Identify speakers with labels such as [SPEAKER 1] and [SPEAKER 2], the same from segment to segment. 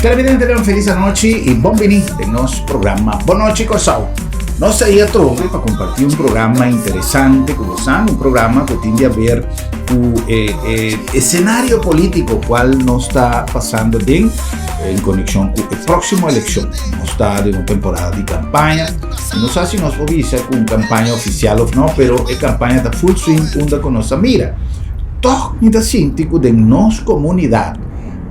[SPEAKER 1] Televidente, un felis anochi i bon bini den nos programa Bon Nochi Kòrsou. Nos ta ei atrobe pa kompartí un programa interesante ku bosan, un programa ku tin di haber ku e, e esenario polítiko kual nos ta pasando den en konekshon ku e próksimo elekshon. Nos ta den un temporada di kampaña i no sa si nos por bisa ku un kampaña ofisial òf no, pero e kampaña ta full swing unda ku nos a mira. Tòg mi ta sinti ku den nos komunidat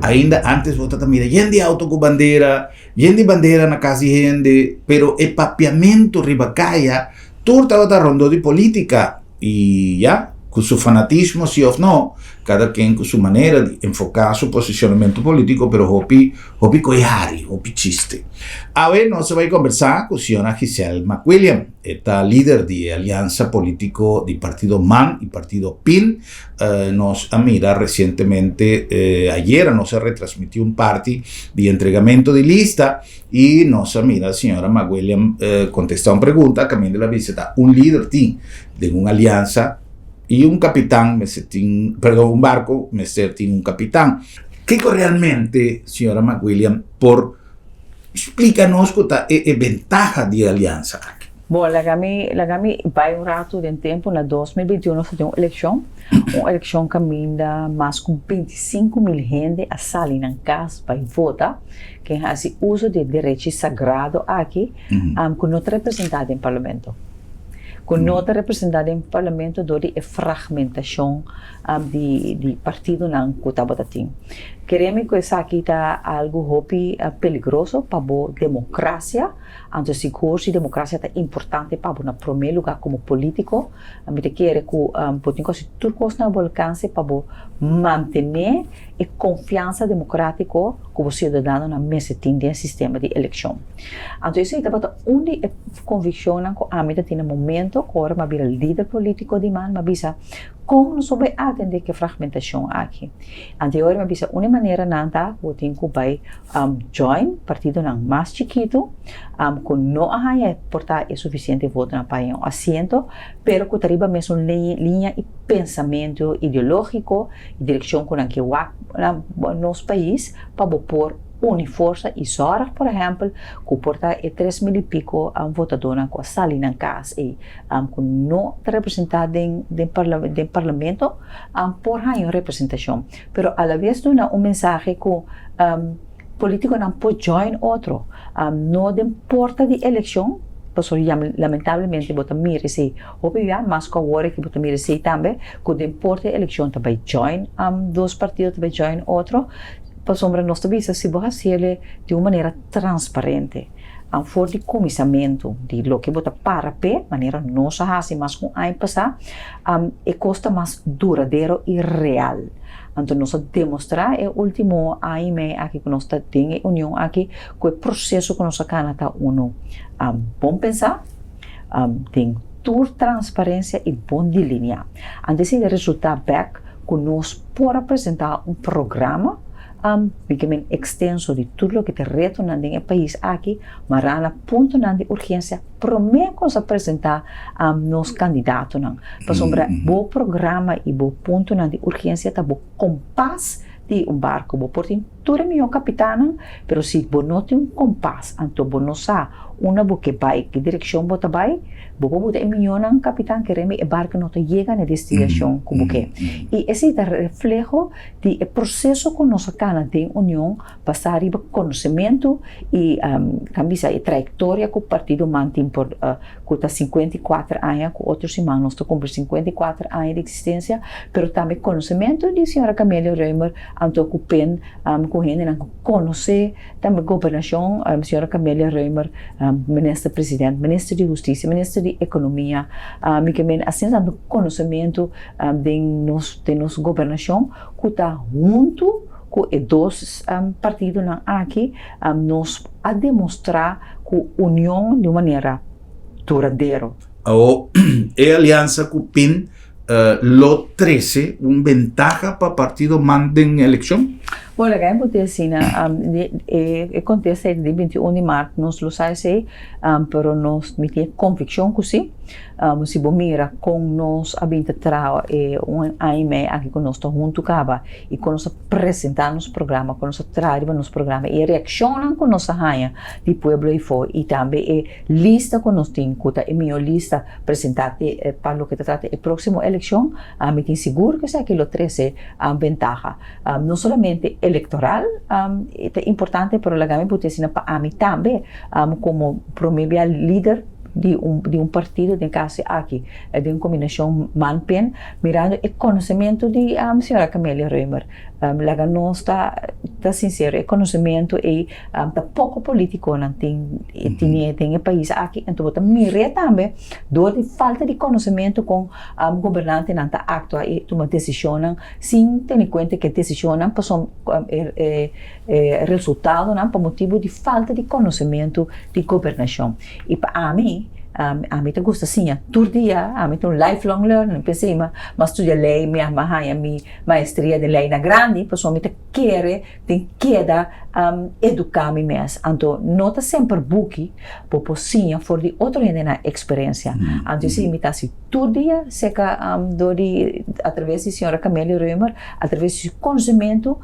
[SPEAKER 1] Ainda antes bo ta ta mira yen di auto ku bandera, yen di bandera na kas di hende, pero e papiamentu riba kaya tur tabata rondó di polítika i ya, ku su fanatismo si òf no, kada ken ku su manera di enfoká su posicionamentu polítiko, pero hopi hopi koe hari, hopi chiste. Awe nos a bai kombersá ku señora Giselle McWilliam, e ta lider di e aliansa polítiko di partido man i partido pin. Nos a mira recientemente, ayera nos a retransmiti un parti di entregamento di lista y nos a mira señora McWilliam contesta un pregunta caminda el a bisa ta un lider tin den un alianza y un capitan mester tin, perdon, un barco mester tin un capitan. Kico realmente señora McWilliam por splica nos cu ta e ventaha di e alianza aki?
[SPEAKER 2] Bon, laga mi, laga mi bai un ratu den tempu. Na 2021 nos a tin un elekshon, un elekshon kaminda mas ku 25.000 hende a sali nan kas bai vota, ken hasi uso di e derechi sagrado aki, ku no ta representá den parlamento. Ku no ta representá den parlamento dor di e fragmentashon di di partidonan ku tabata tin. Kere mi ku esaki ta algu hopi peligroso pa bo demokrasia. Anto sigur si demokrasia ta importante pa bo na promé lugá komo polítiko, mi ta kere ku bo tin ku hasi tur kos na bo alkanse pa bo mantené e konfiansa demokratiko ku bo siudadanonan mester tin den e sistema di elekshon. Anto esei tabata un di e konvikshonnan ku ami ta tin na momento ku ora mi a bira lider polítiko di man, mi a bisa kon nos por bai atendé ku e fragmentashon aki. Anto e ora mi a bisa un di e maneranan ta bo tin ku bai Join partidonan mas chikitu ku no a haña por ta e sufisiente votonan pa haña un asiento, pero ku ta riba mesun liña i pensamentu ideológiko i direkshon ku nan ke wak na nos pais pa bo por uni forsa i zòrg por ehèmpel ku por ta e 3000 i piko votadónan ku a sali nan kas ei ku no ta representá den den parlamento por haña un representashon. Pero alabes duna un mensahe ku politikonan por join otro, no den porta di elekshon, pasobra lamentablemente bo ta mira esei hopi bia, mas ku awor aki bo ta mira esei tambe, ku den porta di elekshon ta bai join dos partido ta bai join otro, pasobra nos ta bisa si bo hasiel di un manera transparente, for di kuminsamentu di loke bo ta para p'e, manera nos a hasi mas ku un aña pasá, e kos ta mas duradero i real. Anto nos a demostrá e último aña i mei aki ku nos ta den e union aki ku e proseso ku nos a kana ta unu bon pensá, den tur transparensia i bon dilineá. Anto esei ta resultá bèk ku nos por a presentá un programa Bigamente extenso di tur loke ta retonan den e pais aki, mará na puntonan di urgensia promé ku nos a presentá nos kandidatonan. Pasobra bo programa i bo puntonan di urgensia ta bo kompas di un barku. Bo por tin tur e mihó kapitannan, pero si bo no tin un kompas, anto bo no sa unda bo ke bai, ki direkshon bo ta bai, bo por buta e mihónan kapitan keremi e barku no ta yega na e destinashon ku bo ke. I esei ta refleho di e proseso ku nos a kana den Union basá riba konosementu i kan bisa e trayektoria ku Partido man tin por ku ta 54 aña ku otro siman nos ta kumpli 54 aña di eksistensia pero tambe konosementu di señora Camelia Römer anto ku pen ku hendenan ku konosé tambe gobernashon señora Camelia Römer minister president minister di hustisia minister di ekonomia mi ke men asina tantu konosementu den nos den nos gobernashon ku ta huntu ku e dos partidonan aki nos a demostrá ku union di un manera duradero.
[SPEAKER 1] Awor e aliansa ku pin lo trese un bentaha pa partido man den elekshon?
[SPEAKER 2] Bon, laga mi por asina, e kontesta ei di 21 di mart nos lo sa esei, pero nos mi tin e konvikshon ku si. Si bo mira kon nos a bin ta traha e un aña i mei aki ku nos ta huntu kaba i kon nos a presentá nos programa, kon nos a traha riba nos programa i e reakshonnan ku nos a haña di pueblo afó i tambe e lista ku nos tin ku ta e mihó lista presentá te pa loke ta trata e próksimo elekshon, mi tin sigur ku esaki lo trese bentaha. No solamente elektoral ta importante pero laga mi por ta asina pa ami tambe komo promé bia lider di un di un partido den caso aki den un combinacion man pen mirando e conocemento di señora Camelia Römer laga nos ta ta sincero e conocemento ey ta poco politiconan tin tine den e pais aki enton bo ta mire tambe door di falta di conocemento con gobernantenan ta actua y tuma decisionnan sin tene cuenta ke decisionnan pasobra e e resultadonan pa motibo di falta di conocemento di gobernacion. Y pa ami, ami ta gusta siña tur dia, ami ta un lifelong learner, p'esei mi a studia ley, mi a haña mi maestria den ley na grandi, pasobra mi ta kere den keda educa mi mes. Anto no ta semper buki bo por siña for di otro hende nan experiencia. Anto esei mi ta haci tur dia cerca dor di a traves di señora Camelia Römer, a traves di su conocemento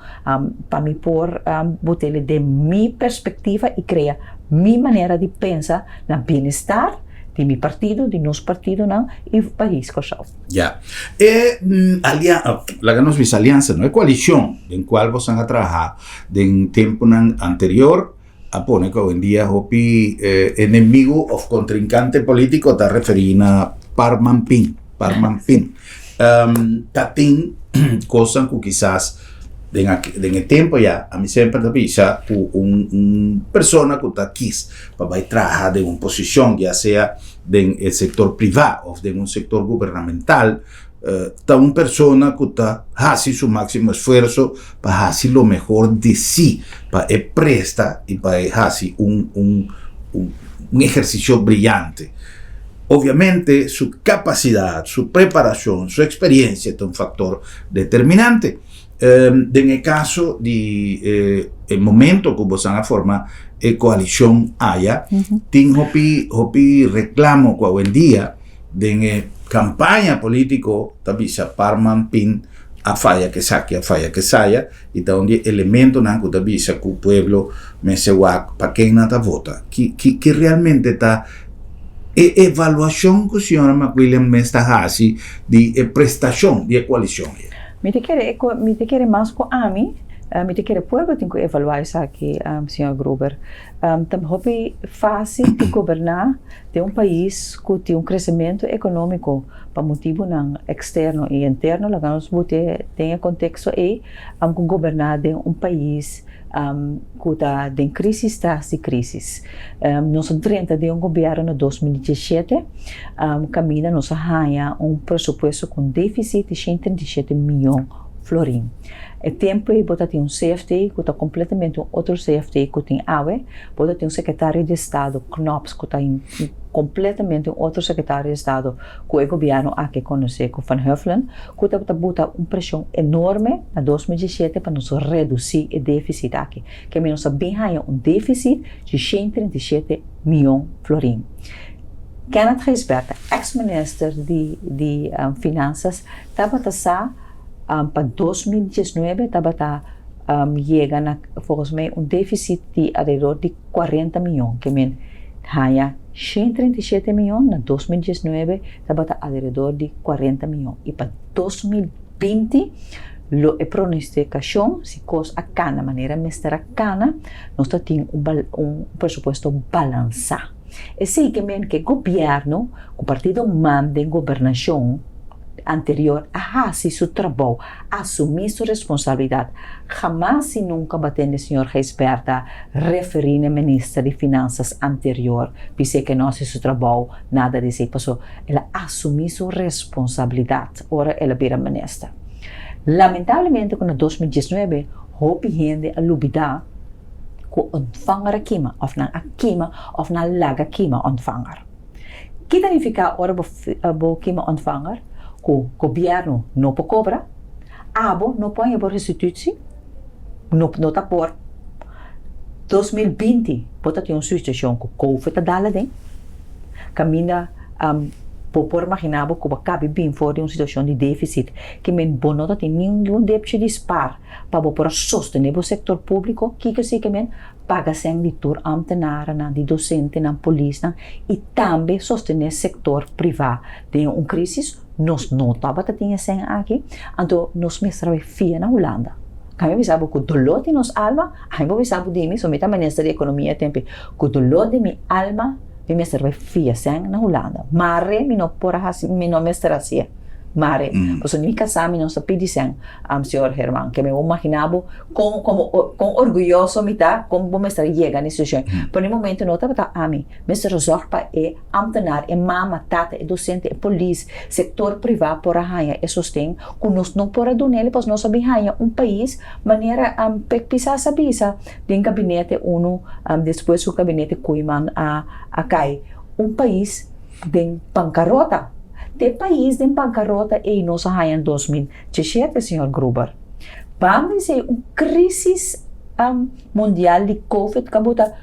[SPEAKER 2] pa mi por bot'e den mi perspectiva y crea mi manera di pensa na bienestar di mi partido, di nos partidonan y pais Kòrsou.
[SPEAKER 1] Ya. E alia, laga nos bisa aliansa no, e koalishon den kual bosan a traha den tempunan anterior a pone ku awendia hopi enemigu òf kontrinkante polítiko ta referí na Parmanpin, Parmanpin. Ta tin kosnan ku kisas den aki den e tempo ya ami semper ta bisa ku un un persona ku ta kis pa bai traha den un posishon ya sea den e sektor privá òf den un sektor gubernamental ta un persona ku ta hasi su máksimo esfuerso pa hasi lo mehor di si pa e presta i pa e hasi un un un ehersisio briyante. Obviamente su capacidad, su preparacion, su experiencia ta un factor determinante. Den e caso di e momento cu bosan a forma e coalicion aya, tin hopi hopi reclamo cu awendia den e campaña politico ta bisa Parman Pin a faya kesaki, a faya kesaya, i ta un di e elementonan cu ta bisa cu pueblo mester wak pa ken nan ta vota. Ki ki ki realmente ta e evaluashon ku señora McWilliam mes ta hasi di e prestashon di e koalishon ei?
[SPEAKER 2] Mi ta kere e mi ta kere mas ku ami, mi ta kere pueblo tin ku evaluá esaki, señor Gruber. Ta hopi fásil di goberná den un pais ku tin un kresementu ekonómiko pa motibunan eksterno i interno, laga nos bute den e konteksto ei, ku goberná den un pais ku ta den krísis tras di krísis. Nos a drenta den un gobièrnu na 2017 kaminda nos a haña un presupuesto ku un défisit di 137 mion florin. E tempu ei bo ta tin un CFT ku ta kompletamente un otro CFT ku tin awe. Bo ta tin un sekretario di estado, Knops, ku ta kompletamente un otro sekretario di estado ku e gobièrnu aki konosé ku Van Huffelen, ku tabata buta un preshon enorme na 2017 pa nos redusí e défisit aki. Ke mi nos a bin haña un défisit di 137 mion florin. Kenneth Gijsbertha, eks minister di di Finansas, tabata sa pa 2019 tabata yega na volgens mij un défisit di alrededor di 40 mion. Ke men haña 137 mion na 2019 tabata alrededor di 40 mion i pa 2020 lo e pronostikashon si kos a kana manera mester a kana nos ta tin un un presupuesto balansá. Esei ke men ke gobièrnu ku partido man den gobernashon anterior a hasi su trabou, asumí su responsabilidat. Hamas i nunka bo a tende señor Gijsbertha referí na e minister di Finansas anterior bis'é ke no hasi su trabou, nada di esei, paso el a asumí su responsabilidat ora el a bira minister. Lamentablemente ku na 2019 hopi hende a lubidá ku ontvanger a kima òf nan a kima òf nan a laga kima ontvanger. Ki ta nifiká ora bo bo kima ontvanger? Ku gobièrnu no por kobra, abo no por haña bo restitutsi. No no ta por. 2020 bo ta tin un situashon ku covid ta dal aden, kaminda bo por imaginá bo ku bo kabi bin for di un situashon di defisit ke men bo no ta tin ningun depchi di spar pa bo por a sostené bo sektor públiko. Kiko esei ke men? Paga sèn di tur ámtenarennan, di dosentenan, polisnan i tambe sostené sektor privá den un krísis. Nos no tabata tin e sèn aki, anto nos mester a bai fia na Hulanda. Kami a bisa bo ku doló di nos alma, ami por bisa bo di mi, so mi ta minister di ekonomia e tempu ei, ku doló di mi alma mi mester bai fia sèn na Hulanda. Mare mi no por a hasi, mi no mester hasié. Mare. Pasobra ni mi kasá mi no sa pidi sèn, señor Herman. Ke mi bo imaginá bo kon komo kon orguyoso mi ta kon bo mester a yega na e situashon ei. Pero na e momento no tabata ami. Mester a zòrg pa e Ambtenaar, e mama, tata, e docente, e polis, sector priva por a haña e sosten cu nos no por a dun'el pas nos a bin haña un pais manera Pek Pisas a bisa den gabinete uno despues cu gabinete Koeiman a a cay, un pais den bancarota. Te pais den bancarota ey nos a haña en 2017, señor Gruber. Banda di esey un crisis mundial di covid cu a bota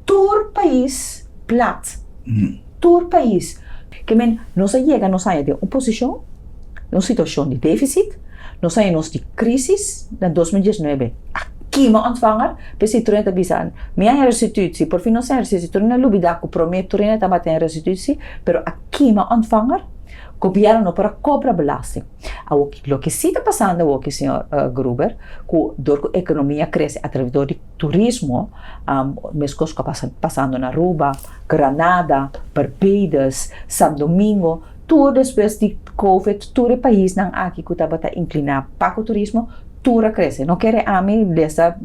[SPEAKER 2] tur pais plat. Tur pais. Ke men nos a yega nos haña den un posishon, den un situashon di defisit, nos haña nos di krisis na 2019. A kima ontvanger, p'esei tur hende ta bisa, mi haña restitutie, por fin nos haña restitutie, tur hende a lubida ku promé tur hende tabata haña restitutie, pero a kima ontvanger, gobièrnu no por a kobra belasting. Awor, loke si ta pasando awoki, señor Gruber, ku dor ku ekonomia krese atraves dor di Turismo, meskos ku a pasa pasando na Aruba, Granada, Barbados, San Domingo, tur despues di Covid tur e paisnan aki ku tabata inkliná pa ku turismo tur a krese. No kere ami lesa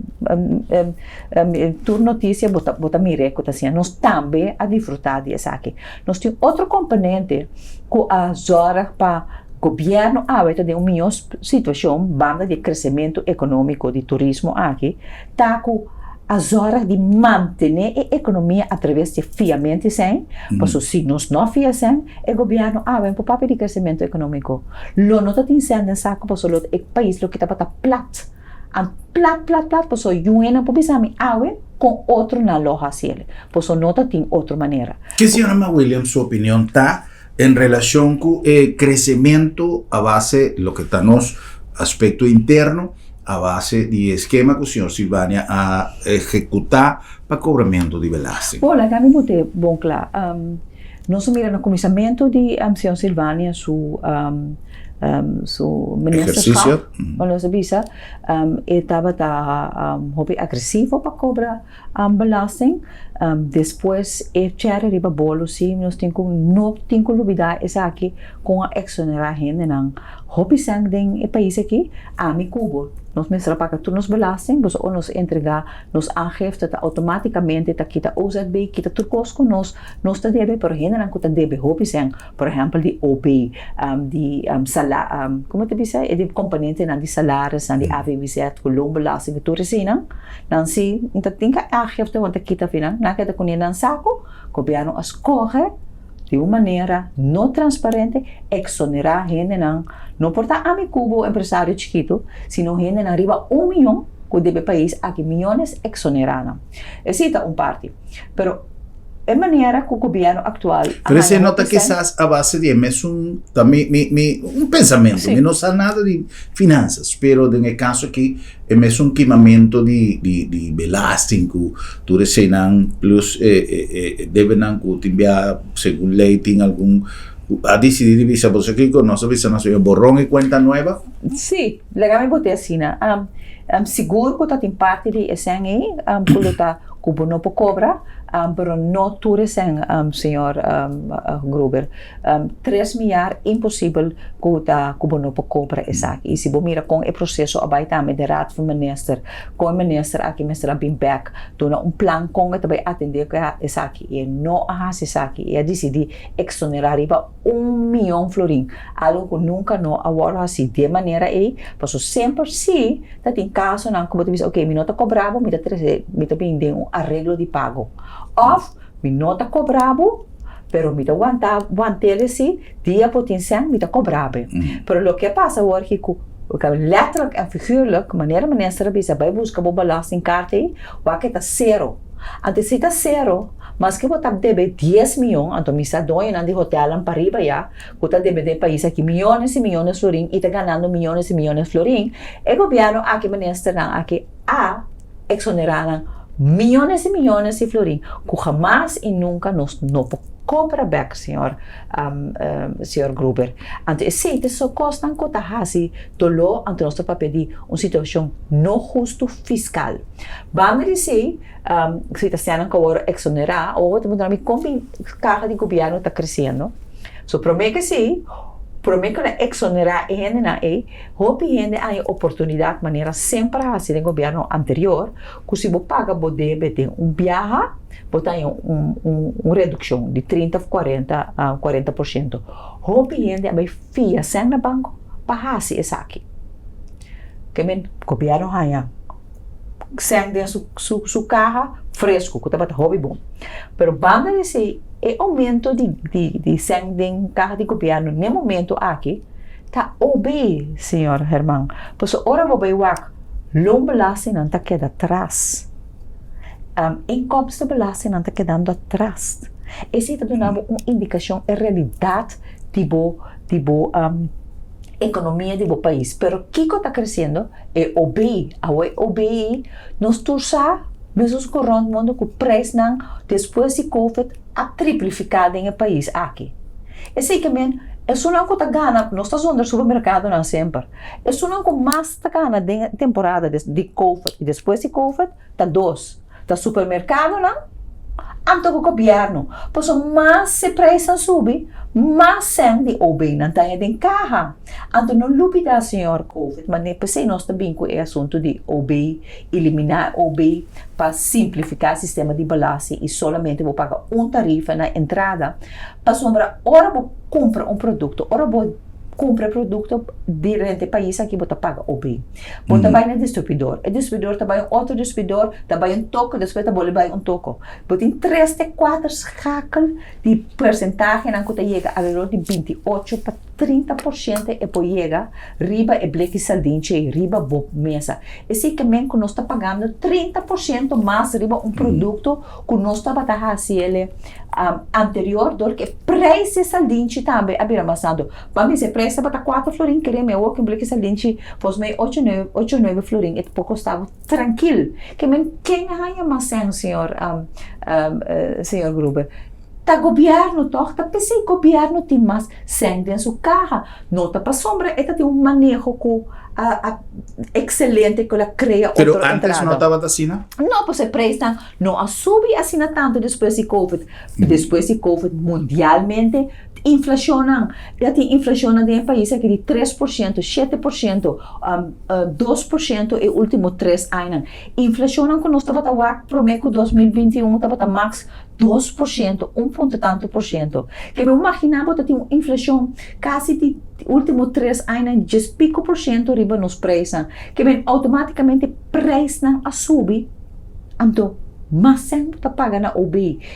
[SPEAKER 2] tur notisia bo ta bo ta mir'é ku ta siña. Nos tambe a disfrutá di esaki. Nos tin otro komponente ku a zòrg pa Gobièrnu awe ta den un mihó situashon banda di e kresementu ekonómiko di turismo aki, ta ku a zòrg di mantené e ekonomia atraves di e fiamentu esei, pasobra si nos no fia esei, e gobièrnu awe no por papia di kresementu ekonómiko. Lo no ta tin sèn den saku pasobra lo e pais lo kita tabata plat, an plat plat plat pasobra yu hende no por bisa mi awe kon otronan lo hasi el, pasobra no ta tin otro manera.
[SPEAKER 1] Ke señora Ma Williams su opinion ta En relacion cu e crecemento a base loke ta nos aspecto interno, a base di e eskema cu señor Silvania a ehecuta pa cobramento di belasting.
[SPEAKER 2] Bon, laga mi bote bon cla. Nos a mira na cuminsamentu di señor Silvania su su ministerschap, cuando nos a bisa, e tabata hopi agresivo pa cobra Belasting, despues e cherry riba bolo si nos tin ku no tin ku lubida esaki kon a exonera hendenan hopi sèn den e pais aki, ami ku bo nos mester a paga tur nos belasting pasobra ora nos entrega nos aangifte ta automaticamente ta kita OZB kita tur kos ku nos nos ta debe pero hendenan ku ta debe hopi sèn por ehempel di OB di sala como ta bisa e di componentenan di salarisnan di AVBZ cu loonbelasting cu tur eseinan nan si ta tin ke aangifte wan ta kita afinan nan keda cune nan saco gobierno a scoge di un manera no transparente exonera hendenan no por ta ami cu bo empresario chikito sino hendenan riba un miyon cu debe pais aki miyones exonera nan esey ta un parti pero E manera ku gobièrnu aktual a
[SPEAKER 1] Pero
[SPEAKER 2] haña
[SPEAKER 1] ese no ta
[SPEAKER 2] hopi sèn.
[SPEAKER 1] kisas a base di e mesun, ta mi, mi, mi, un pensamentu,
[SPEAKER 2] Sí.
[SPEAKER 1] mi no sa nada di finansas, pero den e kaso aki e mesun kimamentu di, di, di belasting ku tur eseinan plus e, e, e, e debenan ku tin bia segun lei tin algun ku a disidí di bisa boso kiko nos a bisa nos borrón y cuenta nueva.
[SPEAKER 2] Sí, laga mi bot'é asina. Sigur ku ta tin parti di e sèn ei ku lo ta ku bo no por kobra, pero no tur e sèn, señor Gruber. Tres miar imposibel ku ta ku bo no por kobra esaki. I si bo mira kon e proseso a bai tambe den Raad van Minister, kon e minister aki mester a bin bèk duna un plan kon e ta bai atendé ku esaki. I e no a hasi esaki. E a disidí eksonerá riba un mion florin, algu ku nunka no a wòrdu hasi di e manera ei, pasobra semper si Ta tin kasonan ku bo ta bisa, oke, mi no ta kobra bo, mi ta trese, mi ta bini den un areglo di pago. Òf, mi no ta kobra bo, pero mi ta wanta, want'el esei, dia bo tin sèn, mi ta kobra bo. Pero loke a pasa awor aki ku Letterlijk en figuurlijk, manera minister a bisa, bai buska bo belastingkaart ei, wak e ta sero. Anto si ta sero, maske bo ta debe 10 mion, anto mi sa doñonan di hotelnan pariba ya, ku ta debe den pais aki miyones i miyones florin i ta ganando miyones i miyones florin, e gobierno aki, ministernan aki a exonerá nan miyones i miyones di florin ku hamas i nunka nos no por kobra bèk, señor señor Gruber. Anto esei ta so kosnan ku ta hasi doló, anto nos ta papia di un situashon no hustu fiskal. Banda di esei, si ta sianan ku a wòrdu eksonerá, awor bo ta puntra mi kon bin kaha di gobièrnu ta kresiendo. So promé ku esei, promé ku nan eksonerá e hendenan ei, hopi hende a haña oportunidat manera semper a hasi den gobièrnu anterior, ku si bo paga bo debe den un biaha, bo ta haña un un redukshon di 30 òf 40 40%. Hopi hende a bai fia sèn na banko pa hasi esaki. Ke men gobièrnu haña sèn den su su su kaha fresku ku tabata hopi bon. Pero banda di esei e oumento di di di sèn den kaha di gobièrnu n'e momento aki ta OB, señor Herman. Pasobra ora bo bai wak loonbelastingnan ta keda tras. Inkomstenbelastingnan ta kedando atras. Esei ta duna bo un indikashon e realidat di bo di bo ekonomia di bo pais. Pero kiko ta kresiendo? E OB. Awo e OB ei nos tur sa mesun ku rònt mundu ku preisnan despues di covid a triplifiká den e pais aki. Esei ke men esunnan ku ta gana, nos ta zonder supermerkadonan semper, esunnan ku mas ta gana den e temporada di covid i despues di covid ta dos, ta supermerkadonan anto ku gobièrnu. Pasobra mas e preisnan subi, mas sèn di OB-nan ta haña den kaha. Anto no lubidá señor Covid, ma p'esei nos ta bin ku e asuntu di OB, eliminá e OB pa simplifiká e sistema di belasting i solamente bo paga un tarifa na entrada. Pasobra ora bo kumpra un produkto, ora bo kumpra e produkto di rente e pais aki bo ta paga OB. Bo ta bai na distribuidor, e distribuidor ta bai un otro distribuidor, ta bai un toko, despues ta bolbe bai un toko. Bo tin tres te kuater schakel di persentahenan ku ta yega alrededor di 28 pa 30% e por yega riba e bleki saldinchi ei, riba bo mesa. Esei ke men ku nos ta pagando 30% mas riba un produkto ku nos tabata hasi el anterior dor ku e preis di e saldinchi tambe a bira mas tantu. Pa mi si e preis tabata kuater florin kere mi awor ku un bleki saldinchi volgens mij ocho nuebe ocho nuebe florin e por kosta bo trankil. Ke men ken a haña mas sèn señor señor Gruber? Ta gobièrnu tòg? Ta p'esei gobièrnu tin mas sèn den su kaha. No ta pasobra e ta tin un maneho ku a ekselente ku el a krea otro
[SPEAKER 1] Pero
[SPEAKER 2] entrada.
[SPEAKER 1] antes no tabata asina?
[SPEAKER 2] No, pues e preisnan no a subi asina tantu despues di covid. Despues di covid mundialmente inflashonnan, ya tin inflashonnan den e pais aki di 3%, 7%, 2% e ultimo tres añanan. Inflashonnan ku nos tabata wak promé ku 2021 tabata max 2%, un punto tantu por shento. Ke bo imaginá bo ta tin un inflashon kasi di ultimo tres añanan djes piko por shento riba nos preisnan. Ke men outomátikamente preisnan a subi, anto mas sèn bo ta paga na OB.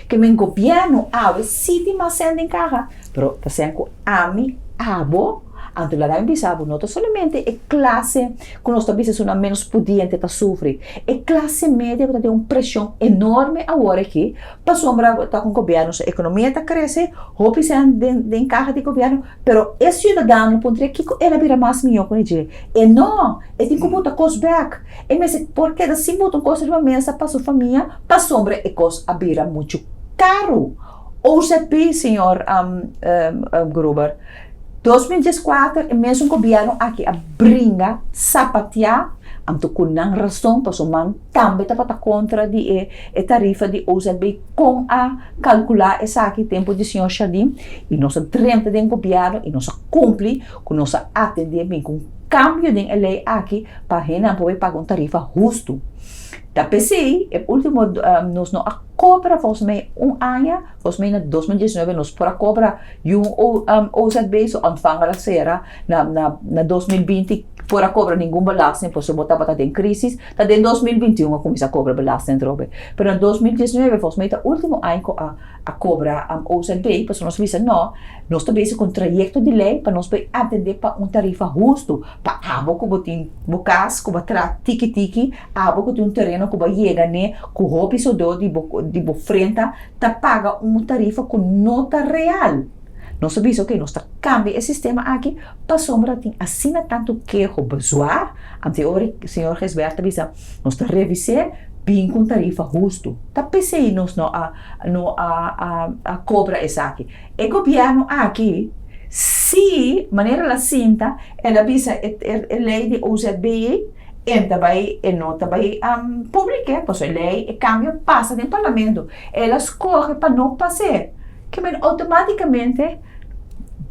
[SPEAKER 2] Ke men gobièrnu awe si tin mas sèn den kaha, pero ta sèn ku ami, abo, anto laga mi bisa bo no ta solamente e klase ku nos ta bisa esunnan ménos pudiente ta sufri, e klase media ku ta den un preshon enorme awor aki pasobra ta ku gobièrnu su ekonomia ta krese, hopi sèn den den kaha di gobièrnu, pero e siudadano puntra kiko el a bira mas mihó ku dje? E no, e tin ku buta kos bèk, e mester por keda sin buta un kos riba mesa pa su famia pasobra e kos a bira muchu karu. OZB, señor Gruber, 2014 e mesun gobierno aki a bringa, sapatea, anto cu nan razon pasobra man tambe tabata contra di e e tarifa di OZB con a calcula esaki tempo di señor Jardim y nos a drenta den gobierno y nos a cumpli cu nos a atende bin cu un cambio den e ley aki pa hendenan por bay paga un tarifa husto. Ta pesey e ultimo nos no a. kobra volgens mij un aña, volgens mij na 2019 nos por a kobra yu un OZB, su ontvanger a sera na na na 2020 por a kobra ningun belasting pasobra bo tabata den crisis, ta den 2021 a kuminsá kobra belasting atrobe. Pero na 2019 volgens mij ta ultimo aña ku a a kobra OZB pasobra nos a bisa no, nos ta bezig ku un trayekto di lei pa nos por atendé pa un tarifa hustu pa abo ku bo tin bo kas ku bo a traha tiki tiki, abo ku tin un tereno ku bo a yega n'e ku hopi sodó di bo di bo frenta ta paga un tarifa ku no ta real. Nos a bisa oke nos ta kambia e sistema aki pasobra tin asina tantu keho bezwaar, anto e ora señor Gisbert ta bisa nos ta revis'é bin ku un tarifa hustu. Ta p'esei nos no a no a a kobra esaki. E gobièrnu aki si manera el a sinta el a bisa e e lei di OZB ei e ta bai e no ta bai publik'é pasobra e lei e kambio pasa den parlamento. El a skohe pa no pas'é. Ke men outomátikamente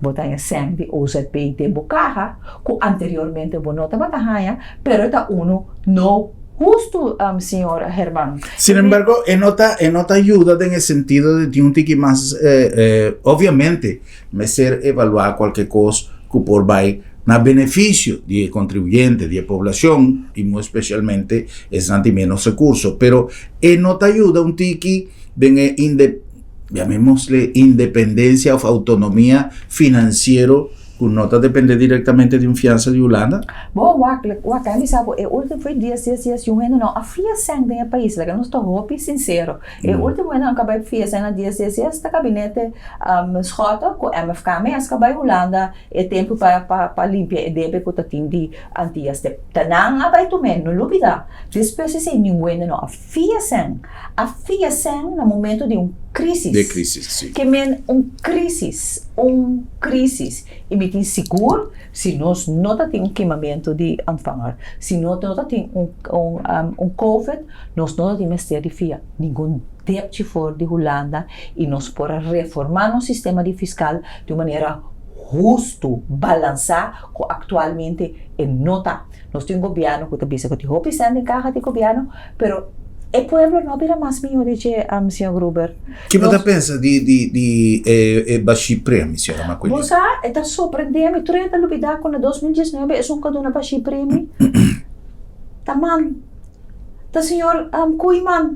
[SPEAKER 2] bo ta haña sèn di OZB den bo kaha ku anteriormente bo no tabata haña, pero e ta unu no hustu, señor Herman.
[SPEAKER 1] Sin embargo, e no ta, e no ta yuda den e sentido di tin un tiki mas, obviamente mester evaluá kualke kos ku por bai na benefisio di e kontribuyente, di e poblashon i muy espesialmente esnan di menos rekurso, pero e no ta yuda un tiki den e inde. Llamémosle independencia of autonomia financiero cu no ta depende directamente di un fiansa di Hulanda?
[SPEAKER 2] Bo wak, wak a bisa bo e ultimo foi dies dies dies yu hende no a fia sèn den e pais, laga nos ta hopi sincero. E ultimo hende nan ka bai fia sèn na dies dies dies ta gabinete Schotte cu MFK mes ka bai Hulanda e tempo pa pa pa limpia e debe cu ta tin di Antillas. Ta nan a bai tum'é, no lubida. Despues esei ningun hende no a. Fia sèn. A fia sèn na momento di un krísis.
[SPEAKER 1] Di krísis, si.
[SPEAKER 2] Ke men un krísis, un krísis. I mi tin sigur si nos no ta tin un kimamentu di ontvanger, si no no ta tin un un un covid, nos no ta tin mester di fia ningun depchi for di Hulanda i nos por a reformá nos sistema di fiskal di un manera hustu, balansá ku aktualmente e no ta. Nos tin un gobierno cu ta bisa cu tin hopi cent den caha di gobierno, pero e pueblo no a bira mas miho di dje, señor Gruber.
[SPEAKER 1] Ki bo ta pensa di di di e e Bashir Premi, señora Maquilin?
[SPEAKER 2] Bo sa, e ta sorprende mi, tur hende ta lubida cu na 2019 esun cu a duna Bashir Premi ta man, ta señor Koeiman.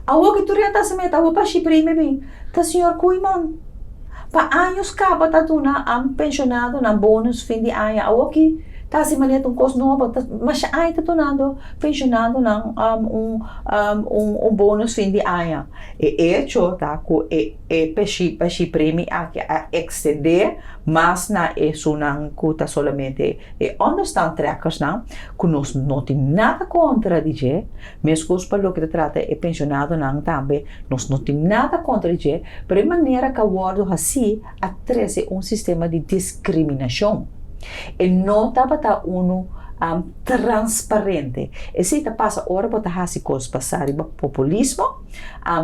[SPEAKER 2] Awor cu tur hende ta haci meta, awor Bashir Premi bin, ta señor Koeiman. Pa años caba ta duna pensionadonan bonus fin di aña, awor ki ta haci manera ta un cos nobo, ta masha aña ta dunando pensionadonan un un bonus fin di aña. E hecho ta cu e e peshi premi aki a extende mas na esunnan cu ta solamente e onderstandtrekkersnan, cu nos no tin nada contra di dje, mescos pa loke ta trata e pensionadonan tambe nos no tin nada contra di dje, pero e manera cu a wordo haci a trece un sistema di discriminacion. E no tabata unu transparente. Esey ta pasa ora bo ta haci cos basa riba populismo,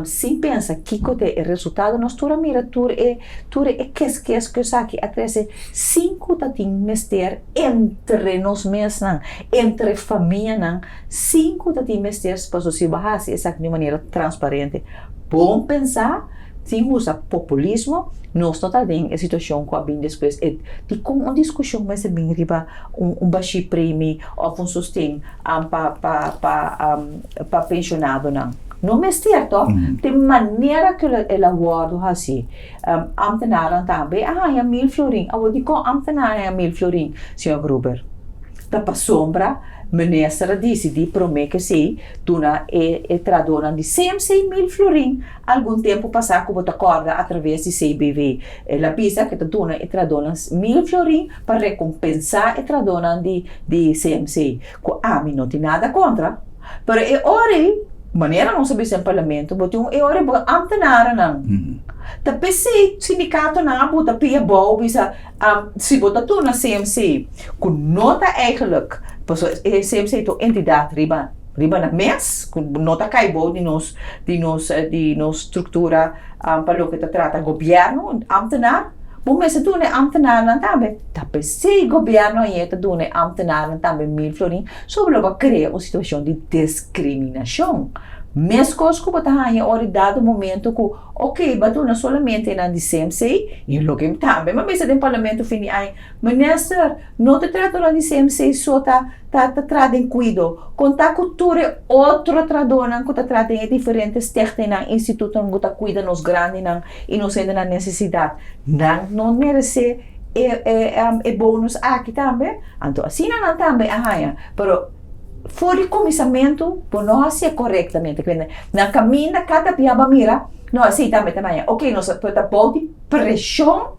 [SPEAKER 2] sin pensa kico ta e resultado. Nos tur a mira tur e tur e kes-kes cu esaki a trece sin cu ta tin mester entre nos mesnan, entre famianan, sin cu ta tin mester pasobra si bo haci esaki di un manera transparente, bon pensa, sin usa populismo, nos no ta den e situacion cu a bin despues. E dicon un discusion mester bin riba un un bashi premi of un sosten pa pa pa pa pensionadonan? No mester toch? Den manera cu el a wordo haci. Ambtenaarnan tambe a haña mil florin. Awor dikon ambtenaar a haña mil florin, señor Gruber? Ta pasobra minister a disidí promé ke esei duna e e trahadónan di CMC mil florin algun tempu pasá ku bo ta kòrda atraves di CBV. El a bisa ku e ta duna e trahadónan mil florin pa rekompensá e trahadónan di di CMC, ku ami no tin nada kontra. Pero e ora ei, manera nos a bisa den parlamento, bo tin un e ora ei bo ambtenarennan ta p'esei sindikatonan a buta pia abou bisa si bo ta duna CMC ku no ta eigenlijk pasobra e CMC ta un entidat riba riba nan mes ku no ta kai bou di nos di nos di nos struktura pa loke ta trata gobièrnu ambtenar bo mester duna e ambtenarnan tambe ta p'esei gobièrnu ayer ta duna e ambtenarnan tambe mil florin. Sobre lo bo a krea un situashon di diskriminashon. Meskos ku bo ta haña ora di dado momento ku ok bo a duna solamente nan di CMC i loke tambe mi a bisa den parlamento fin di aña, Minister, no ta trahadornan di CMC so ta ta ta traha den kuido, konta ku tur e otro trahadornan ku ta traha den e diferente stichtingnan, institutonan ku ta kuida nos grandinan i nos hendenan nesesidat. Nan no meresé e e e bonus aki tambe? Anto asina nan tambe a haña, pero. For di kuminsamentu bo no hasié korektamente. Kende na kaminda kada bia bo a mira, no esei tambe ta baña. Oke, nos a ta bou di preshon,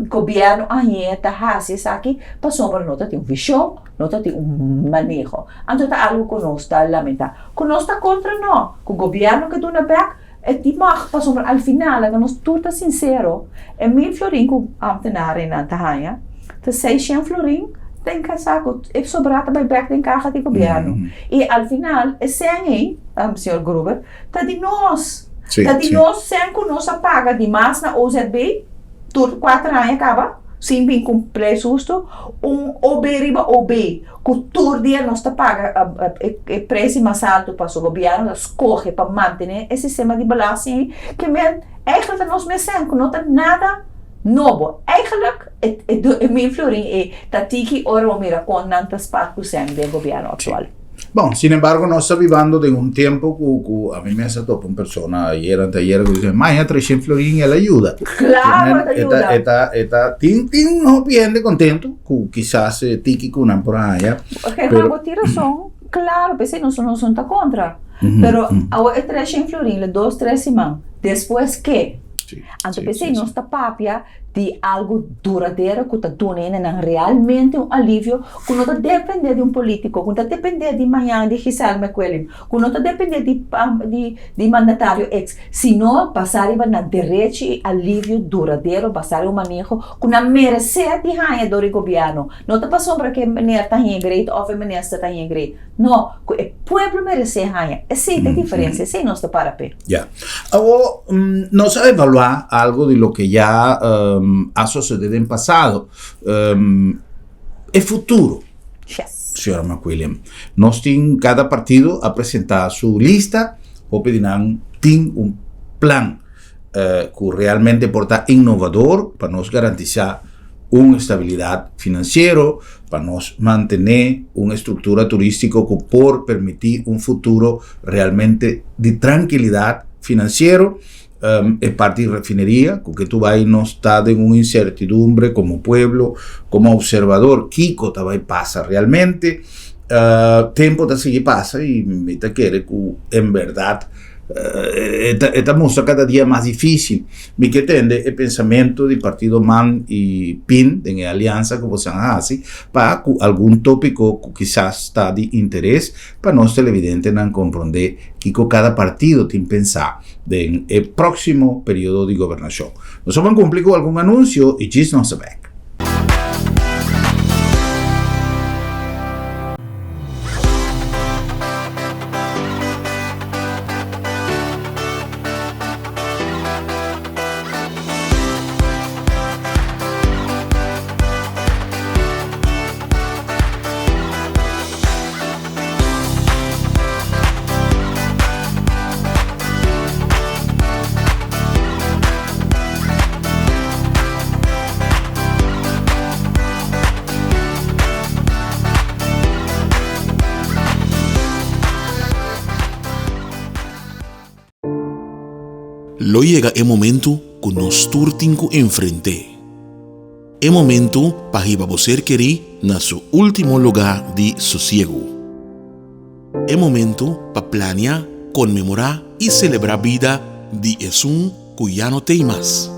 [SPEAKER 2] gobièrnu a hañ'é ta hasi esaki pasobra no ta tin un vishon, no ta tin un maneho. Anto ta algu ku nos ta lamentá. Ku nos ta kontra no, ku gobièrnu ke duna bèk e tin mag pasobra al final laga nos tur ta sinsero, e mil florin ku ámtenarnan ta haña ta seishent florin den kasa ku e sobrá ta bai bèk den kaha di gobièrnu. I al final e sèn ei, señor Gruber, ta di nos. Ta di nos sèn ku nos a paga di mas na OZB tur kuater aña kaba sin bin ku un preis hustu, un OB riba OB. Ku tur dia nos ta paga e preis di mas altu paso gobièrnu ta skohe pa mantené e sistema di belasting ei, ke men eigentlik ta nos mes sèn ku no ta nada nobo. Eigentlik e mil florin ei ta tiki ora bo mira kon nan ta spart ku sèn den gobièrnu aktual.
[SPEAKER 1] Bon, sin embargo nos ta bibando den un tempo ku ku ami mes a topa un persona ayer anteayer ku dice maña 300 florin el a yuda.
[SPEAKER 2] Claro el ta yuda.
[SPEAKER 1] E ta e ta tin tin hopi hende contento ku kisas e tiki ku nan por haya.
[SPEAKER 2] German bo tin rason, claro p'esei nos nos no ta contra. Pero awo e 300 florin la dos tres siman despues ke? Anto p'esei nos ta papia di algu duradero ku ta duna hendenan realmente un alivio ku no ta dependé di un polítiko, ku no ta dependé di mañana di Giselle McQuilin, ku no ta dependé di di mandatario ex, sino basá riba nan derechi i alivio duradero basá riba un maneho ku nan meresé di haña dor di gobièrnu. No ta pasobra ku e meneer ta haña great òf e minister ta haña great. No, ku e pueblo meresé haña. Esei ta e diferensia, esei nos ta para p'e.
[SPEAKER 1] Ya. Awor, nos a evaluá algo di loke ya a sosodé den pasado. E futuro, señora McWilliam. Nos tin, kada partido a presentá su lista, hopi di nan tin un plan ku realmente por ta innovador pa nos garantisá un estabilidat finansiero, pa nos mantené un estruktura turístiko ku por permití un futuro realmente di trankilidat finansiero. E parti di refineria, ku ke tu bai nos ta den un insertidumbre komo pueblo, komo opservador, kiko ta bai pasa realmente. Tempu ta sigui pasa i mi ta kere ku en bèrdat E ta mustra kada dia mas difísil. Mi ke tende e pensamentu di partido man i pin den e aliansa ku boso a hasi pa ku algun tópiko ku kisas ta di interes pa nos televidentenan komprondé kiko kada partido tin pensá den e próksimo periodo di gobernashon. Nos a ban kumpli ku algun anunsio i djis nos ta bèk.
[SPEAKER 3] Lo yega e momentu ku nos tur tin ku enfrent'é. E momentu pa hiba bo ser kerí na su último lugá di sosiegu. E momentu pa plania, konmemorá i selebrá bida di esun ku ya no t'ei mas.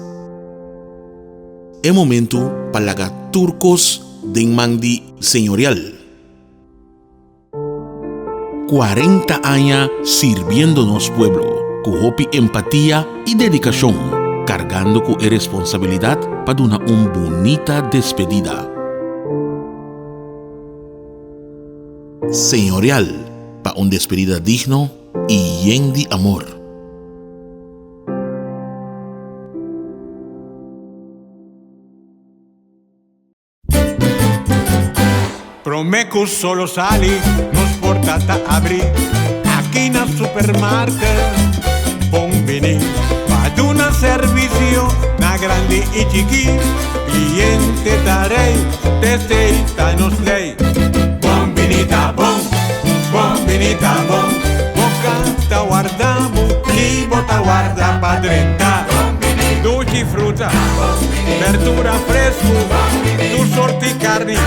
[SPEAKER 3] E momentu pa laga tur kos den man di Señorial. 40 aña sirbiendo nos pueblo ku hopi empatia i dedikashon, kargando ku e responsabilidat pa duna un bunita despedida. Señorial pa un despedida digno i yen di amor.
[SPEAKER 4] Promé ku solo sali, nos porta ta abrí. Aki na. Bonita Supermarket. Bon bini pa duna servisio na grandi i chikí. Kliente ta rei, t'esei ta nos lei. Bon bini ta bon, bon bini ta bon. Bo ka ta warda bo i bo ta warda pa drenta. Dushi fruta, berdura fresku, tur sorti karni,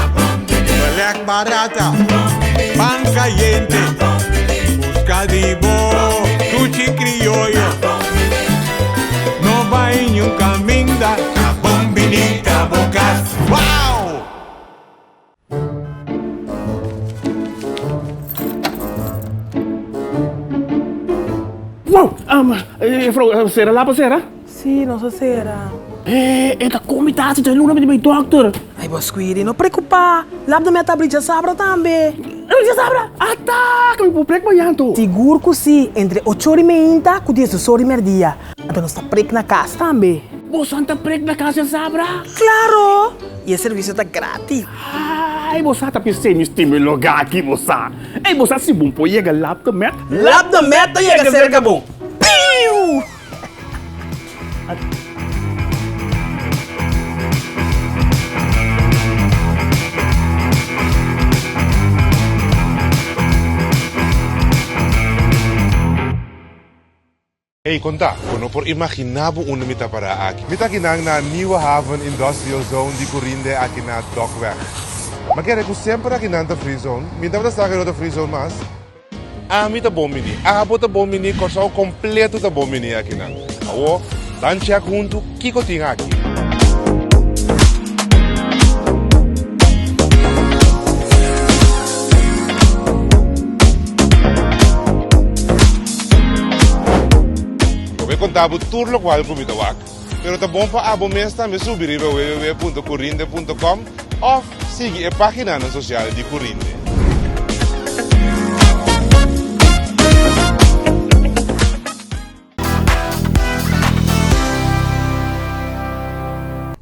[SPEAKER 4] belèk barata, pan kayente. Buska di bo dushi krioyo. No bai niun kaminda, ta bon bini ta bo kas. Wow!
[SPEAKER 5] Wow! Juffrouw, sera lapa sera?
[SPEAKER 6] Sí, nos a sera.
[SPEAKER 5] E ta kon mi ta hasi dje luna mi ta bai dokter.
[SPEAKER 6] Ay, bo Squiri, no preocupa. Lap de mi a ta abri djasabra tambe.
[SPEAKER 5] Abri djasabra? Ata! Ke mi por prek mañan anto?
[SPEAKER 6] Sigur ku sí, entre ocho ora i meinta ku diesdos ora i merdia. Anto nos ta prek na kas tambe.
[SPEAKER 5] Boso ta prek na kas djasabra?
[SPEAKER 6] Klaro! I e servisio ta gratis.
[SPEAKER 5] Ay, bo sa ta pis'é mi stima e lugá aki, bo sa. Ey, bo sa si bon por yega Lap de Met?
[SPEAKER 6] Lap de Met ta yega serka bo. Piu!
[SPEAKER 7] Ey, konta, bo no por imaginá bo unda mi ta pará aki. Mi ta akinan na Nieuwe Haven Industrial Zone di Curinde aki na Dokweg. M'a kere ku semper akinan ta free zone. Mi tabata sa ku e no ta free zone mas. Ami ta bon bini, abo ta bon bini, Kòrsou kompleto ta bon bini akinan. Awor, ban chèk huntu kiko tin aki. Lo bo konta bo tur lokual ku mi ta wak, pero ta bon pa abo mes tambe subi riba www.curinde.com òf sigui e páginanan sosial di Curinde.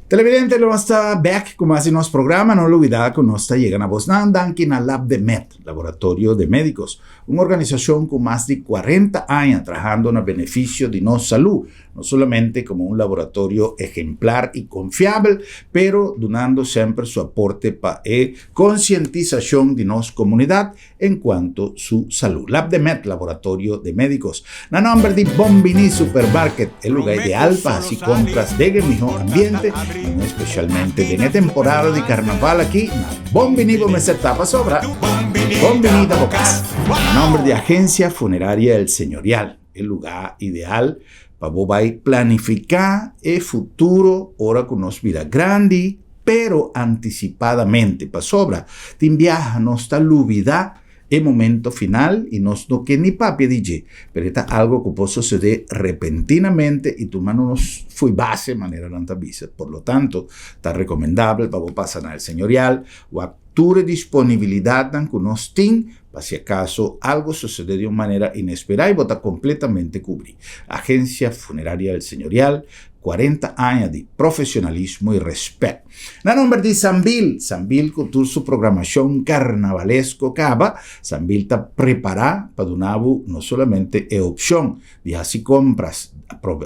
[SPEAKER 1] Televidente, nos ta bek ku mas di nos programa. No lubida ku nos ta yega na bosnan danki na Lab de Med, Laboratorio de Médicos, un organisashon ku mas di 40 aña trahando na benefisio di nos salú, no solamente komo un laboratorio ejemplar i konfiabel, pero dunando semper su aporte pa e konsientisashon di nos komunidat en cuanto su salud. Lab de Med, Laboratorio de Médicos. Na nomber di Bon Bini Supermarket, e lugar ideal pa haci compras den e miho ambiente, y muy especialmente den e temporada di carnaval aki, na Bon Bini bo mester ta pasobra. Bon Bini ta bo cas. Na nomber di Agencia Funeraria El Señorial, e lugar ideal pa bo bay planifica e futuro ora cu nos bira grandi, pero anticipadamente, pasobra tin biaha nos ta lubida e momento final y nos no ke ni papia di dje, pero e ta algo cu por sucede repentinamente y tuma nos fo'i base, manera nan ta bisa. Por lo tanto, ta recomendabel pa bo pasa na El Señorial, wak tur e disponibilidadnan cu nos tin pa si acaso algo sucede di un manera inespera y bo ta completamente cubri. Agencia Funeraria El Señorial, 40 aña di profesionalismo y respet. Na nomber di Sambil, Sambil cu tur su programacion carnavalesco caba, Sambil ta prepara pa duna bo no solamente e opcion di haci compras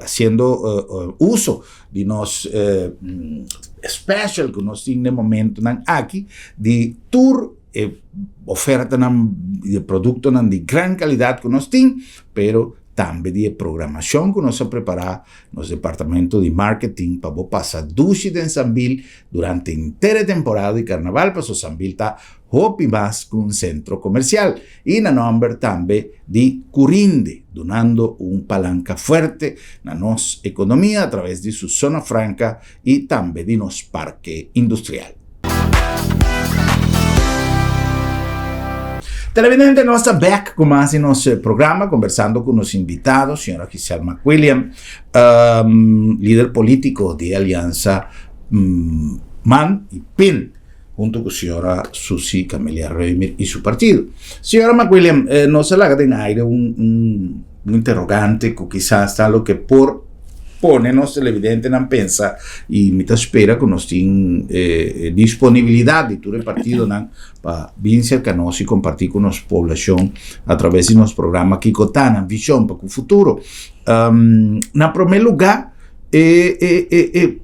[SPEAKER 1] haciendo uso di nos special cu nos tin den momentonan aki di tur e ofertanan di e productonan di gran calidad cu nos tin, pero tambe di e programacion cu nos a prepara nos departamento di marketing pa bo pasa dushi den Sambil durante henter e temporada di carnaval paso Sambil ta hopi mas cu un centro comercial y na nomber tambe di Curinde dunando un palanca fuerte na nos economia a traves di su zona franca y tambe di nos parke industrial. Televidente, nos ta back cu mas di nos programa, conversando cu nos invitado, señora Giselle McWilliam, um, lider politico di Alianza um, man y PIN, hunto cu señora Susi Camelia Römer y su partido. Señora McWilliam, eh, nos a laga den aire un, un, un interrogante cu quizás ta loke por. pone nos televidentenan pensa i mi ta spera ku nos tin e disponibilidat di tur e partidonan pa bin serka nos i kompartí ku nos poblashon atraves di nos programa kiko ta nan vishon pa ku futuro. Na promé lugá e e e e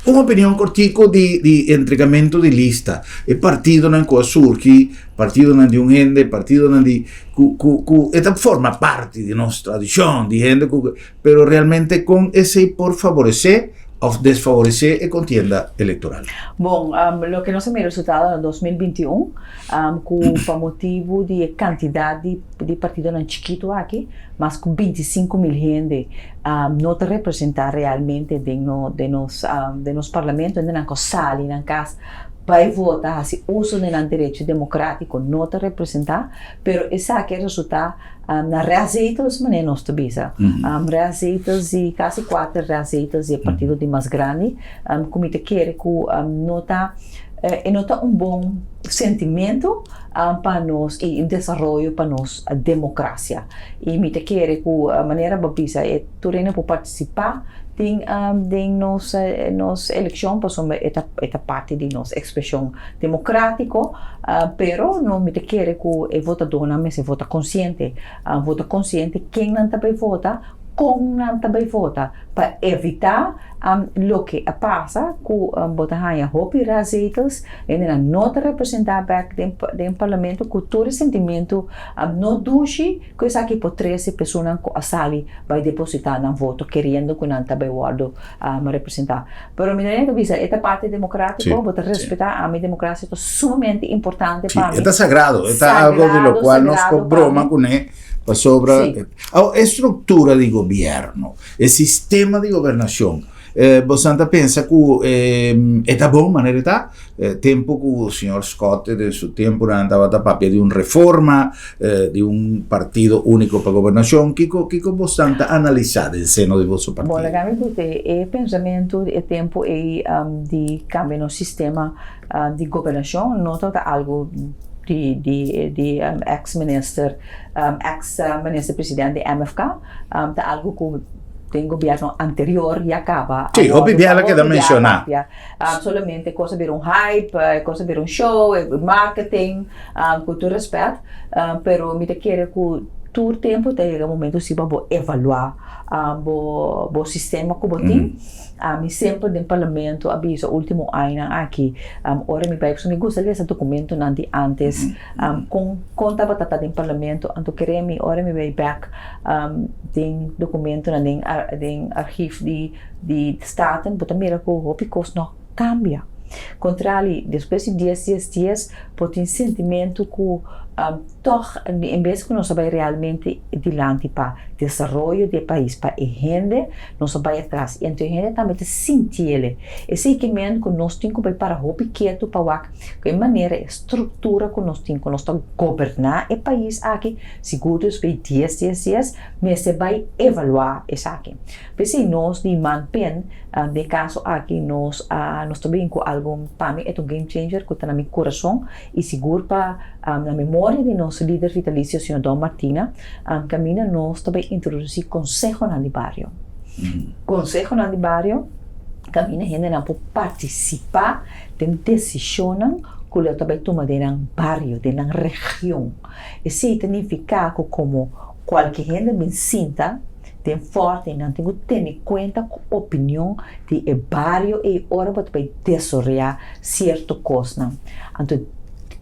[SPEAKER 1] un opinion kortiko di di entregamentu di lista. E partidonan ku a surgi, partidonan di un hende, partidonan di ku ku ku e ta forma parti di nos tradishon di hende ku pero realmente kon esei por faboresé òf desfaboresé e kontienda elektoral?
[SPEAKER 2] Bon, loke nos a mira resultado na 2021 ku pa motibu di e kantidat di di partidonan chikitu aki mas ku 25.000 hende no ta representá realmente den no den nos den nos parlamento hendenan ku sali nan kas bai vota hasi uso di nan derecho demokratiko no ta representá pero esaki a resultá na restzetels manera nos ta bisa restzetels di kasi kuater restzetels di e partido di mas grandi ku mi ta kere ku no ta e no ta un bon sentimento pa nos i un desaroyo pa nos demokrasia. I mi ta kere ku manera bo bisa e tur hende por partisipá den den nos nos elekshon pasobra e ta e ta parti di nos ekspreshon demokratiko, pero no mi ta kere ku e votadónan mester vota konsiente, vota konsiente ken nan ta bai vota, kon nan ta bai vota pa evitá loke a pasa ku bo ta haña hopi restzetels, hendenan no ta representá bèk den parlamento ku tur e sentimentu no dushi ku esaki por trese personanan ku a sali bai depositá nan voto keriendo ku nan ta bai wòrdu representá. Pero mi ta bisa e ta parti demokratiko, bo ta respetá ami demokrasia ta sumamente importante pa mi.
[SPEAKER 1] E ta sagrado, e ta algo di lo kual nos por broma kuné. Pasobra e struktura di gobièrnu, e sistema di gobernashon, bosan ta pensa ku e ta bon manera e ta? Tempu ku señor Schotte den su tempunan tabata papia di un reforma, di un partido úniko pa gobernashon, kiko kiko bosan ta analisá den seno di boso partido?
[SPEAKER 2] Bon, laga mi put'e e pensamentu di e tempu ei di kambia nos sistema di gobernashon no tabata algu di di di ex minister ex minister president di MFK ta algu ku den gobierno anterior ya kaba
[SPEAKER 1] Sí, hopi biaha a keda menshoná.
[SPEAKER 2] Solamente kos a bira un hype, kos a bira un show, marketing, ku tur respet, pero mi ta kere ku tur tempu ta yega momento si pa bo evaluá bo bo sistema ku bo tin. Ami semper den parlamento a bisa ultimo añanan aki, ora mi bai pasobra mi gusta lesa documentonan di antes, con con tabata ta den parlamento, anto kere mi ora mi bai bek den documentonan den den archief di di Staten bo ta mira cu hopi cos no cambia. Contrali despues di dies dies dies bo tin sentimento cu Tòg, en bes ku nos a bai realmente dilanti pa desaroyo di e pais, pa e hende, nos a bai atras. I anto e hende tambe ta sinti el. Esei ke men ku nos tin ku bai para hopi ketu pa wak ku e manera, e struktura ku nos tin, ku nos ta goberná e pais aki, sigur despues di dies, dies, dies, mester bai evaluá esaki. P'esei nos di Manpen, den e kaso aki nos a, nos ta bin ku algu, pa mi e ta un game changer ku ta na mi kurason i sigur pa Na memoria di nos lider vitalicio señor Don Martina, caminda nos ta bay introduci consehonan di bario. Consehonan di bario caminda hendenan por participa den decisionnan cu lo ta bay tuma den nan bario, den nan region. Esey ta nifica cu como cualke hende bin sinta den forte nan tin cu tene cuenta cu opinion di e bario ey ora bo ta bay desorea cierto cosnan. Anto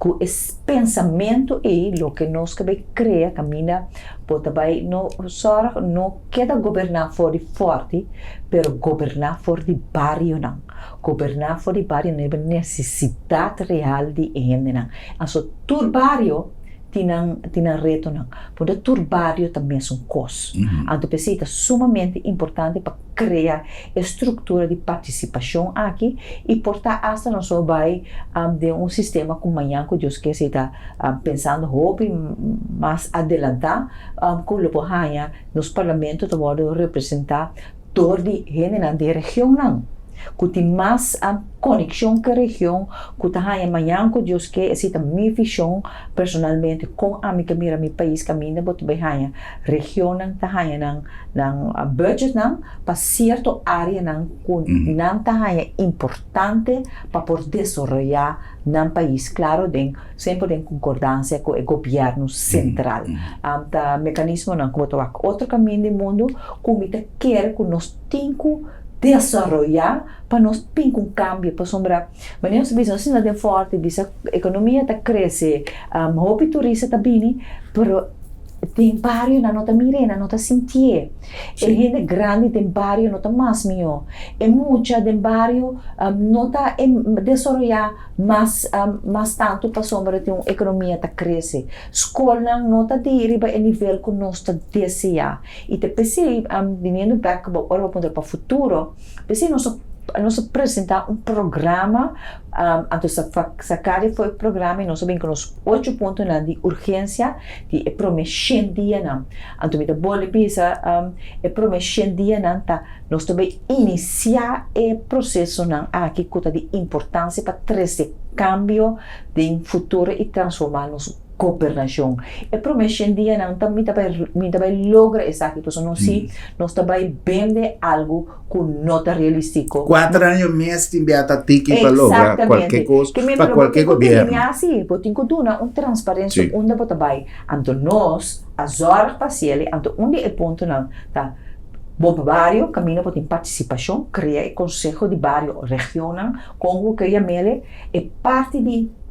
[SPEAKER 2] Ku e pensamentu ei loke nos ke bai krea kaminda bo ta bai no sòrg no keda goberná for di fòrti pero goberná for di barionan, goberná for di barionan riba nesesidat real di e hendenan. Anso tur bario tin nan tin nan retonan, pasobra tur bario ta mesun kos. Anto p'esei ta sumamente importante pa krea e struktura di partisipashon aki i por ta asta nos lo bai den un sistema ku mañan ku Dios ke si ta pensando hopi mas adelantá ku lo por haña nos parlamento ta wòrdu representá dor di hendenan di e regionnan. ku tin mas konekshon ku e region, ku ta haña mañan ku Dios ke, esei ta mi vishon personalmente kon ami ke mira mi pais kaminda bo ta bai haña regionnan ta haña nan nan budgetnan pa sierto areanan ku nan ta haña importante pa por desaroyá nan pais, klaro den semper den konkordansia ku e gobièrnu sentral. Ta mekanismonan ku bo ta wak otro kaminda di mundu ku mi ta kere ku nos tin ku desaroyá pa nos bin ku un kambio pasobra manera nos ta bisa nos sinta den fòrti bisa ekonomia ta krese hopi turista ta bini pero den bario nan no ta mir'é nan no ta sintié e hende grandi den bario no ta mas mihó e mucha den bario no ta desaroyá mas mas tantu pasobra tin un ekonomia ta krese skolnan no ta di riba e nivel ku nos ta deseá. I ta p'esei, biniendo bek bo ora bo puntra pa futuro, p'esei nos a nos a presentá un programa, anto saká di for e programa i nos a bin ku nos ocho puntonan di urgensia di e promé shen dianan. Anto mi ta bolbe bisa e promé shen dianan ta nos ta bai inisiá e prosesonan aki ku ta di importansia pa trese kambio den futuro i transformá nos gobernashon. E prome shen dianan ta mi ta bai mi ta bai logra esaki pasobra nos si nos ta bai bende algu ku no ta realistiko.
[SPEAKER 1] Kuater aña mes tin bia ta tiki pa logra kualke kos pa kualke gobierno.
[SPEAKER 2] Exactamente. Si, bo tin ku duna un transparensia unda bo ta bai. Anto nos a zòrg pa hasiel anto un di e puntonan ta bo bario kaminda bo tin partisipashon krea e konseho di bario regionnan kon bo ke yam'el e parti di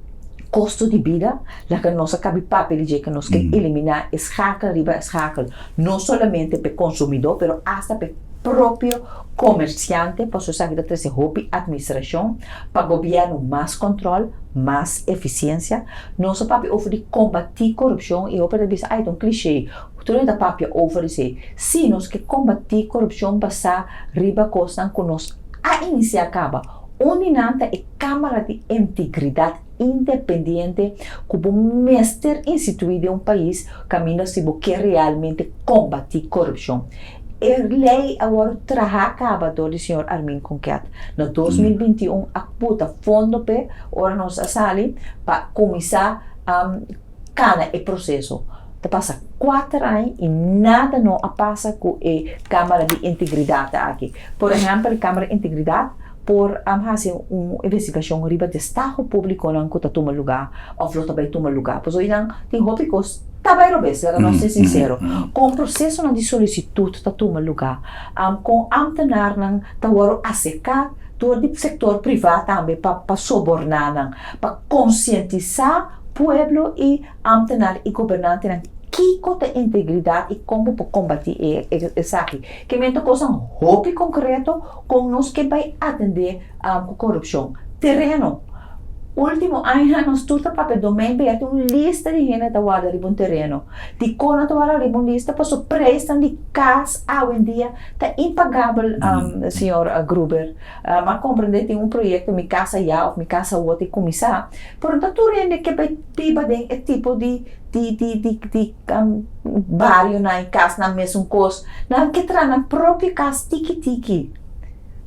[SPEAKER 2] kosto di bida, laga nos a kabi papia di dje ku nos ke eliminá e schakel riba e schakel, no solamente pa e konsumidó pero asta pa e propio komersiante, pasobra esaki ta trese hopi atministrashon pa gobièrnu mas kòntròl, mas efisiensia. Nos a papia over di kombatí korupshon i hopi ta bisa ai ta un klishé, tur hende ta papia over esei. Sí, nos ke kombatí korupshon basá riba kosnan ku nos a inisiá kaba. Un di nan ta e Kámara di Integridat independiente ku bo mester instituí den un pais kaminda si bo ke realmente kombatí korupshon. E lei a wòrdu trahá kaba dor di señor Armin Konket. Na 2021 a buta fondo p'e ora nos a sali pa kuminsá kana e proseso. Ta pasa kuater aña i nada no a pasa ku e Kámara di Integridat aki. Por ehèmpel, Kámara di Integridat por hasi un investigashon riba destaho públikonan ku ta tuma lugá òf lo ta bai tuma lugá. Pasobra einan tin hopi kos ta bai robes, laga nos ser sinsero. Kon prosesonan di solisitut ta tuma lugá, kon ámtenarnan ta wòrdu aserká dor di sektor privá tambe pa soborná nan, pa konsientisá pueblo i ámtenar i gobernantenan kiko ta integridat i kon bo por kombatí esaki. Ke men ta kosnan hopi konkreto Kon nos ke bai atendé ku korupshon? Tereno. Último aña nos tur ta papia Domijn Beheer tin un lista di hende ta warda riba un tereno. Dikon nan ta warda riba un lista? Pasobra preisnan di kas awendia ta impagabel, señor Gruber. Mi a komprendé tin un proyekto Mi Casa Ya òf Mi Casa Awor ta kuminsá, pero no ta tur hende ke bai biba den e tipo di di di di di barionan i kasnan mesun kos. Nan ke traha nan propio kas tiki tiki.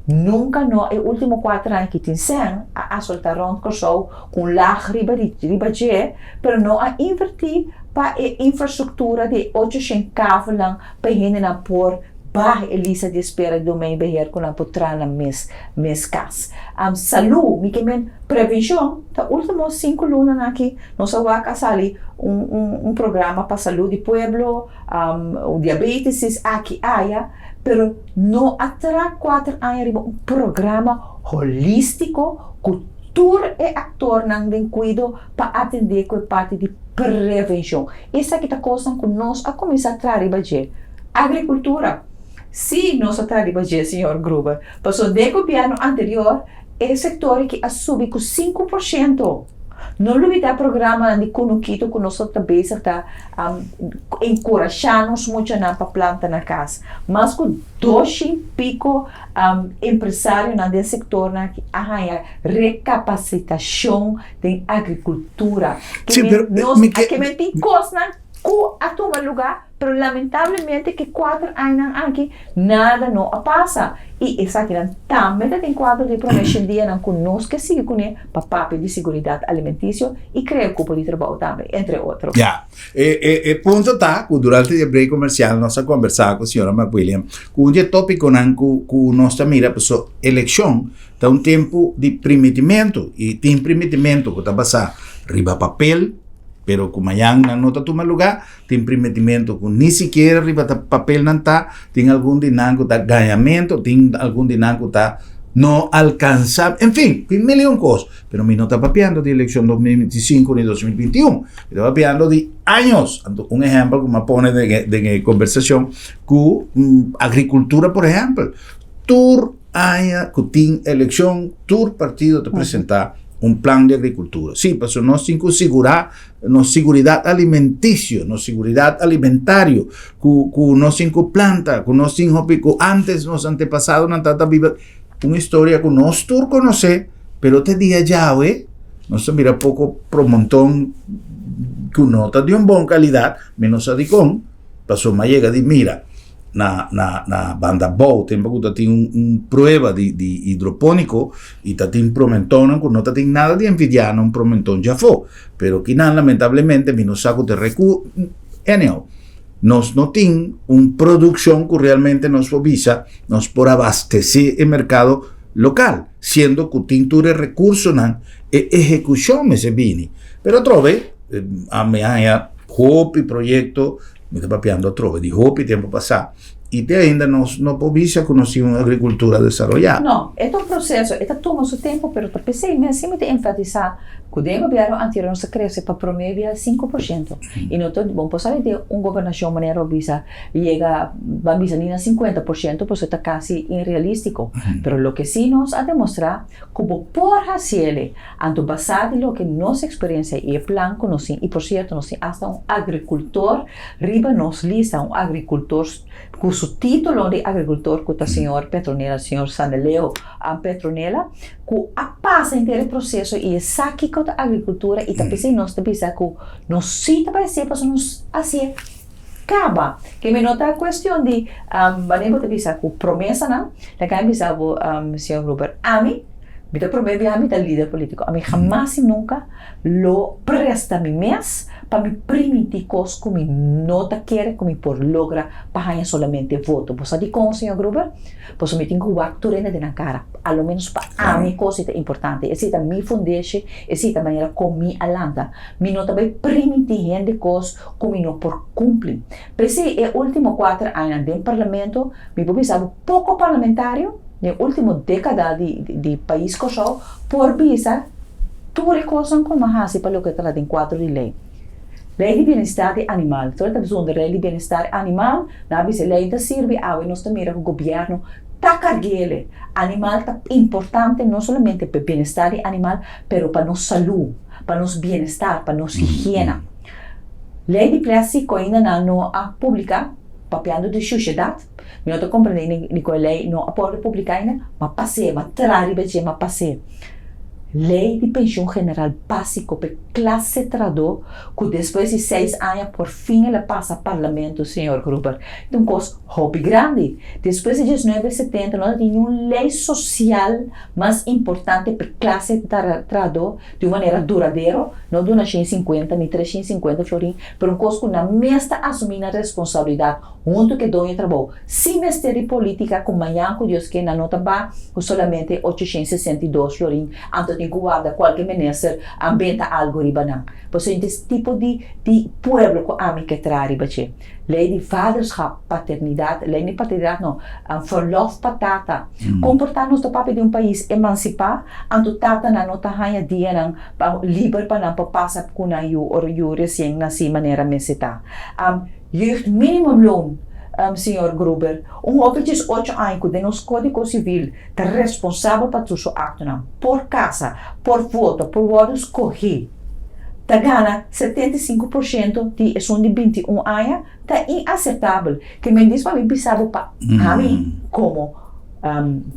[SPEAKER 2] Nunka no e ultimo kuater aña ki tin sèn a asoltá rònt Kòrsou ku un lag riba di riba dje, pero no a invertí pa e infrastruktura di e ocho shen kavelnan pa e hendenan por baha e lista di espera di domeinbeheer ku nan por traha nan mes mes kas. Salú, mi ke men prevenshon ta ultimo sinku lunanan aki nos a wak a sali un un un programa pa salú di pueblo, diabetes aki aya, pero no a traha kuater aña riba un programa holístiko ku tur e aktornan den kuido pa atendé ku e parti di prevenshon. Esaki ta kosnan ku nos a kuminsá traha riba dje. Agrikultura, sí nos a traha riba dje, señor Gruber, pasobra den e gobièrnu anterior e sektor aki a subi ku 5%. No lubidá programanan di Kunukito ku nos ta bezig ta enkurashá nos muchanan pa planta na kas. Mas ku doshin piko empresarionan den sektornan aki a haña rekapasitashon den agrikultura.
[SPEAKER 1] Sí, pero
[SPEAKER 2] Nos
[SPEAKER 1] mi ke
[SPEAKER 2] ke men tin kosnan. ku a tuma lugá, pero lamentablemente ku e kuater añanan aki nada no a pasa. I esakinan tambe ta den kuadro di e promé shen dianan ku nos ke sigui kuné pa papia di siguridat alimentisio i krea kupo di trabou tambe, entre otro.
[SPEAKER 1] Ya. E e e punto ta ku durante di e break komersial nos a kombersá ku señora McWilliam ku un di e tópikonan ku ku nos ta mira paso elekshon ta un tempu di primitimentu i tin primitimentu ku ta basá riba papel pero ku mañan nan no ta tuma lugá. Tin primetimentu ku ni sikiera riba ta papelnan ta, tin algun di nan ku ta gañamentu, tin algun di nan ku ta no alkansa, en fin, tin mil i un kos. Pero mi no ta papiando di elekshon 2025 ni 2021, mi ta papiando di años. Anto un ehèmpel ku mi a pone den e kombersashon ku agrikultura por ehèmpel, tur aña ku tin elekshon tur partido ta presentá un plan di agrikultura. Sí, pasobra nos tin ku sigurá nos siguridat alimentisio, nos siguridat alimentario, ku ku nos tin ku planta, ku nos tin hopi ku antes nos antepasadonan tabata biba, un historia ku nos tur konosé, pero te dia djawe nos ta mira poko promonton ku no ta di un bon kalidat, mi no sa dikon, pasobra mi a yega di mira. na na na banda bou tempo ku ta tin un un prueba di di hidropóniko i ta tin promentonnan ku no ta tin nada di envidiá na un promenton djafó pero kinan lamentablemente mi no sa ku ta reku anyhow nos no tin un produkshon ku realmente nos por bisa nos por abastesé e merkado lokal siendo ku tin tur e rekursonan e ehekushon mester bini pero atrobe ami a haña hopi proyekto Mi ta papiando atrobe di hopi tempu pasá i te ainda nos no por bisa ku nos tin un agrikultura desaroyá.
[SPEAKER 2] No, e ta un proseso, e ta tuma su tempu, pero ta p'esei mes si mi ta enfatisá ku den e gobièrnu anterior nos a krese pa promé bia 5% i no ta bon por sabi den un gobernashon manera bo bisa yega ban bisa ni na 50% pasobra ta kasi inrealístiko. Pero loke si nos a demostrá ku bo por hasiel Anto basá di loke nos eksperensia i e plan ku nos tin, i por sierto nos tin asta un agrikultor riba nos lista, un agrikultor ku su título di agrikultor ku ta señor Petronela, señor Saneleo Petronela, ku a pasa henter e proseso i e sa kiko ta agrikultura i ta p'esei nos ta bisa ku nos sí ta bai hasié pasobra nos hasié kaba. Ke mi no ta kuestion di wanneer bo ta bisa ku promesanan, laga mi bisa bo señor Gruber, ami Mi ta promé biaha mi ta lider polítiko. Ami hamas i nunka lo presta mi mes pa mi primintí kos ku mi no ta kere ku mi por logra pa haña solamente voto. Bo sa dikon, señor Gruber? Pasobra mi tin ku wak tur hende den nan kara. A lo ménos pa ami kos ei ta importante. Esei ta mi fundeshi, esei ta manera kon mi a lanta. Mi no ta bai primintí hende kos ku mi no por kumpli. P'esei e último kuater añanan den parlamento mi por bisa bo poko parlamentario den último dékada di di pais Kòrsou por bisa tur e kosnan ku nan hasi pa loke ta den kuadro di lei. Lei di bienestar di animal, tur e ta zonder lei di bienestar animal, nan a bisa e lei ta sirbi, awe nos ta mira ku gobièrnu ta karg'el. Animal ta importante no solamente pa e bienestar di animal, pero pa nos salú, pa nos bienestar, pa nos higiena. Lei di plèstik ku ainda nan no a publiká, papiando di shushedat, Mi no ta comprende ni ni con e ley no a por publica ainda, ma pas'é, ma traha riba dje, ma pas'é. Ley di pensioen general basico p'e clase trahador cu despues di seis aña por fin el a pasa parlamento, señor Gruber. Ta un cos hopi grandi. Despues di diesnuebe setenta no ta tin niun ley social mas importante p'e clase trahador di un manera duradero, no duna 150 ni 350 florin, pero un cos cu nan mes ta asumi nan responsabilidad Huntu ku e doño trabou. Sin mester di politica ku mañan ku Dios ke nan no ta ba ku solamente 862 florin anto tin ku warda kualke minister a benta algo riba nan. Pasobra es tipo di di pueblo ku ami ke traha riba dje. Ley di vaderschap, paternidad, ley di paternidad no, verlof pa tata. Kon por ta nos ta papia di un pais emancipa anto tatanan no ta haña dianan pa liber pa nan por pasa ku nan yu ora yu resien nasi manera mester ta. Jeugd minimumloon, señor Gruber, un hopi djes ocho aña ku den nos Kódigo Sivil ta responsabel pa tur su aktonan, por kasa, por vota, por wòrdu skohí, ta gana 75% di esun di 21 aña, ta inaseptabel. Ke men dis pa mi bisa bo pa ami komo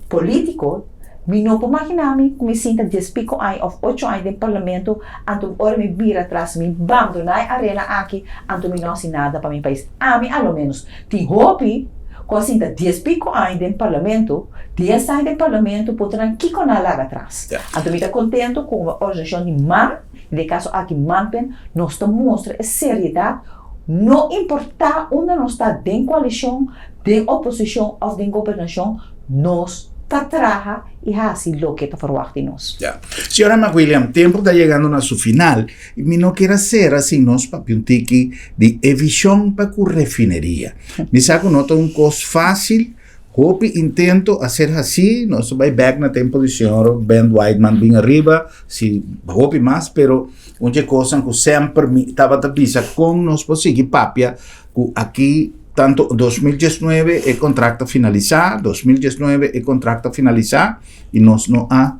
[SPEAKER 2] polítiko. Mi no por magina mi ku mi sinta dies piko aña òf ocho aña den parlamento, anto ora mi bira atras mi bandoná e arena aki, anto mi no hasi nada pa mi pais. Ami a lo ménos tin hopi ku a sinta dies piko aña den parlamento, dies aña den parlamento por ta nan kiko nan a laga atras. Anto mi ta kontento ku un organisashon di man, den e kaso aki Manpen, nos ta mustra e seriedat, no importá unda nos ta den koalishon, den oposishon òf den gobernashon, nos ta traha i hasi loke ta ferwagt di nos.
[SPEAKER 1] Ya. Señora McWilliam, tempu ta yegando na su final i mi no kier a sera sin nos papia un tiki di e vision pa ku refineria. Mi sa ku no ta un kos fásil, hopi intento a ser hasí, nos ta bai bèk na tempu di señor Ben Whiteman bin ariba, si hopi mas, pero un dje kosnan ku semper mi tabata bisa kon nos por sigui papia ku aki tanto 2019 e kontrakt a finalisá, 2019 e kontrakt a finalisá i nos no a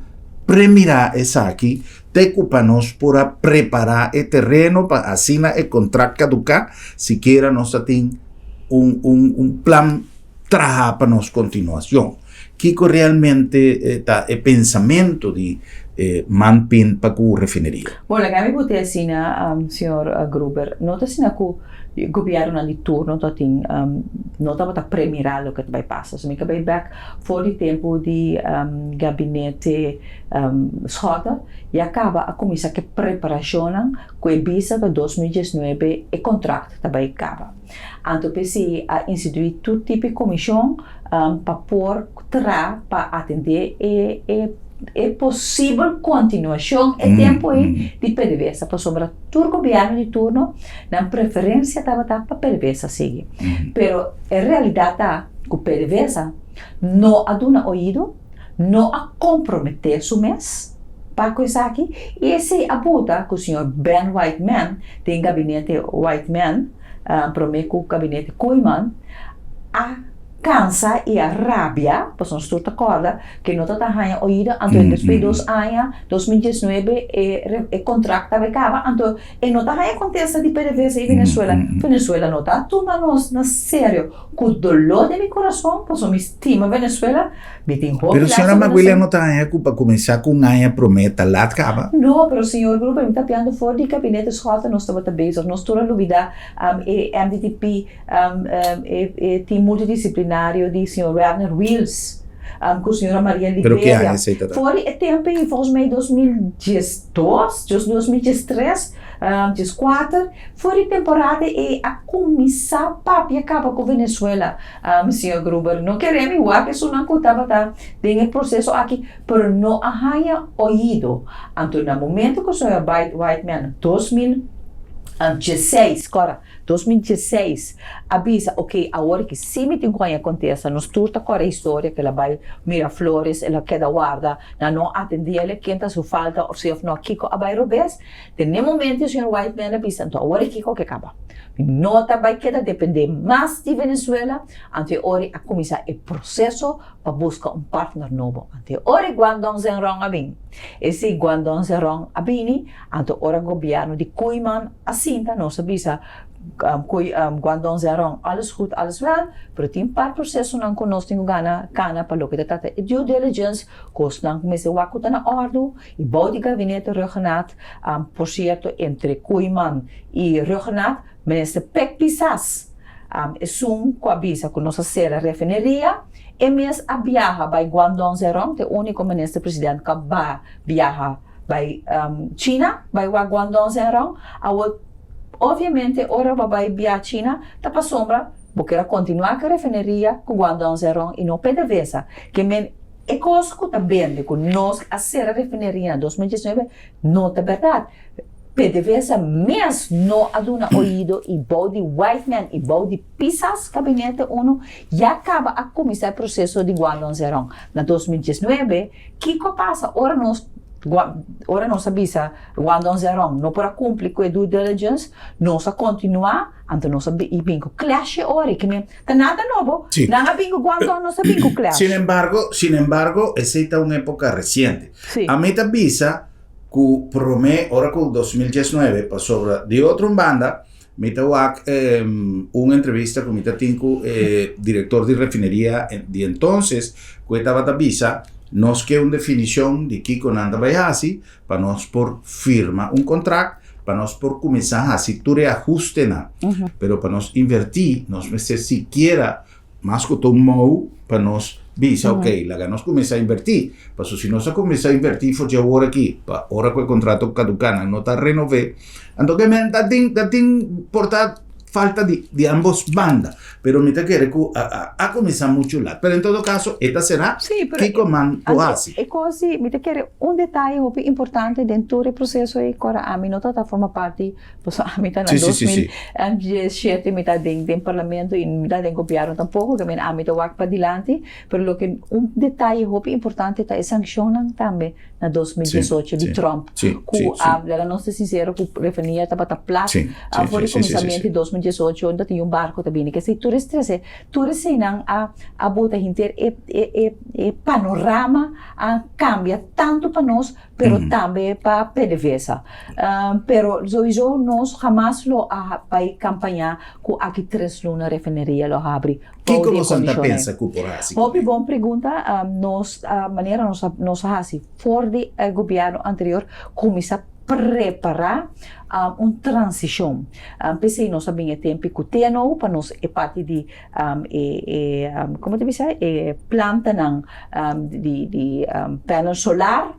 [SPEAKER 1] premirá esaki te ku pa nos por a prepará e tereno pa asina e kontrakt kaduká, sikiera nos ta tin un un un plan traha pa nos kontinuashon. Kiko realmente ta e pensamentu di Manpin pa ku refineria?
[SPEAKER 2] Bon, laga mi bot'e asina, señor Gruber. No ta asina ku gobièrnunan di turno ta tin, no tabata premirá loke ta bai pasa. So mi ka bai bèk for di tempu di gabinete Schotte, ya kaba a kuminsá ku e preparashonnan ku e bisa ta 2019 e kontrakt ta bai kaba. Anto p'esei a instituí tur tipo di komishon pa por tra pa atendé e e e posibel kontinuashon e tempu ei di PDVSA pasobra tur gobièrnu di turno nan preferensia tabata pa PDVSA sigui. Pero e realidat ta ku PDVSA no a duna oido, no a komprometé su mes pa ku esaki i esei a buta ku señor Ben Whiteman den gabinete Whiteman promé ku gabinete Koeiman a kansa i a rabia, pasobra nos tur ta kòrda ku e no tabata haña oido, anto despues di dos aña, 2019, e e kontrakt tabata kaba, anto e no ta haña kontesta di PDVSA i Venezuela. Venezuela no ta tuma nos na serio. Ku doló den mi kurason, pasobra mi stima Venezuela, mi tin hopi
[SPEAKER 1] Pero
[SPEAKER 2] lazo
[SPEAKER 1] señora
[SPEAKER 2] ku
[SPEAKER 1] Maguila
[SPEAKER 2] Venezuela.
[SPEAKER 1] no ta haña ku pa kuminsá ku un aña promé ta lat kaba?
[SPEAKER 2] No, pero señor Gruber, mi ta piando for di gabinete Schotten nos tabata bezig. Nos tur a lubidá e MDTP, e team multidisciplinario di señor Werner Wiels ku señora Maria
[SPEAKER 1] Pero ki
[SPEAKER 2] Liberia.
[SPEAKER 1] aña esei ta ta?
[SPEAKER 2] For di e tempu ei, volgens mij 2012, 2013, 2014, For di temporada ei a kuminsá papia kaba ku Venezuela. Señor Gruber no kere mi wak esunnan ku tabata den e proseso aki, pero no a haña oido. Anto na momento ku señor Whiteman 2016, kòrda, 2016, a bisa, ok, awor ki si mi tin ku haña kontesta, nos tur ta kòrda e historia ku el a bai Miraflores, el a keda warda, nan no atendí el, ken ta su falta òf si òf no, kiko a bai robes. Den e momento e señor Whiteman a bisa, anto awor e kiko ke kaba? Mi no ta bai keda depende mas di Venezuela, anto e ora a kuminsá e proseso pa buska un partner nobo. Anto e ora Guangdong Zhengrong a bin. Esei Guangdong Zhengrong a bini, anto ora gobièrnu di Koeiman a sinta, nos a bisa Guangdong Zhengrong alles goed, alles wel, pero tin par prosesonan ku nos tin ku gana kana pa loke ta trata e due diligence, kosnan ku mester wak ku ta na òrdu, I bou di gabinete Rhuggenaath, por sierto entre Koeiman i Rhuggenaath, minister Pek Pisas, esun ku a bisa ku nos a sera refineria, e mes a biaha bai Guangdong Zhejiang, ta e úniko minister president ku a ba biaha bai China, bai wak Guangdong Zhejiang. Awor, obviamente ora bo a bai biaha China ta pasobra bo kier a kontinuá ku e refineria ku Guangdong Zhejiang i no PDVSA. Ke men. E kos ku ta bende ku nos a sera refineria na 2019 no ta bèrdat. PDVSA mes no a duna oido i bou di Whiteman i bou di Pisas, Gabinete Uno, ya kaba a kuminsá e proseso di Guangdong Zhejiang. Na 2019, kiko a pasa ora nos ora nos a bisa Guangdong Zhejiang no por a kumpli ku e due diligence, nos a kontinuá, anto nos a bin ku clash e ora i kimen. Ta nada nobo.
[SPEAKER 1] Sí.
[SPEAKER 2] Nan a bin ku Guangdong, nos a bin ku Clash.
[SPEAKER 1] Sin embargo, sin embargo, esei ta un época reciente.
[SPEAKER 2] Sí.
[SPEAKER 1] A mi ta bisa ku promé ora ku 2019 pasobra di otro un banda mi ta wak eh, un entrevista ku mi ta tin ku e director di refineria di entonces ku e tabata bisa. Nos ke un definishon di kiko nan ta bai hasi pa nos por firma un kontrakt, pa nos por kuminsá hasi tur e ahustenan. Pero pa nos invertí nos mester sikiera mas ku ta un mou pa nos bisa, ok, laga nos kuminsá invertí. Pasobra si nos a kuminsá invertí for dje awor aki pa ora ku e kontrato kaduká nan no ta renové, anto ke men ta tin ta tin por ta falta di di ambos banda. Pero mi ta kere ku a a a kuminsá muchu lat. Pero en todo kaso e ta será
[SPEAKER 2] Sí, pero
[SPEAKER 1] kiko man por
[SPEAKER 2] anto
[SPEAKER 1] hasi.
[SPEAKER 2] e kos di mi ta kere un detaye hopi importante den tur e proseso ei ku ora ami no tabata forma parti pasobra ami ta na
[SPEAKER 1] Sí, sí,
[SPEAKER 2] dos
[SPEAKER 1] sí,
[SPEAKER 2] mil
[SPEAKER 1] sí.
[SPEAKER 2] diesshete mi ta den den parlamento i mi ta den gobièrnu tampoko ke men ami ta wak padilanti. Pero loke un detaye hopi importante ta e sankshonnan tambe na 2018 di Trump ku a laga nos ta sinsero ku refineria tabata plat for di kuminsamentu di 2018 unda tin un barko ta bini kesei tur e tur eseinan a a bota henter e e e panorama a kambia tantu pa nos pero tambe pa PDVSA pero souiso nos hamas lo a bai kampaña ku aki tres luna refineria lo habri.
[SPEAKER 1] Kiko boso ta pensa ku por hasi ku
[SPEAKER 2] Hopi bon pregunta. Nos manera nos a nos a hasi for di e gobièrnu anterior kuminsá prepará un transishon. P'esei nos a bin e tempu ku TNO pa nos e parti di e e komo ta bisa e plantanan di di panel solar,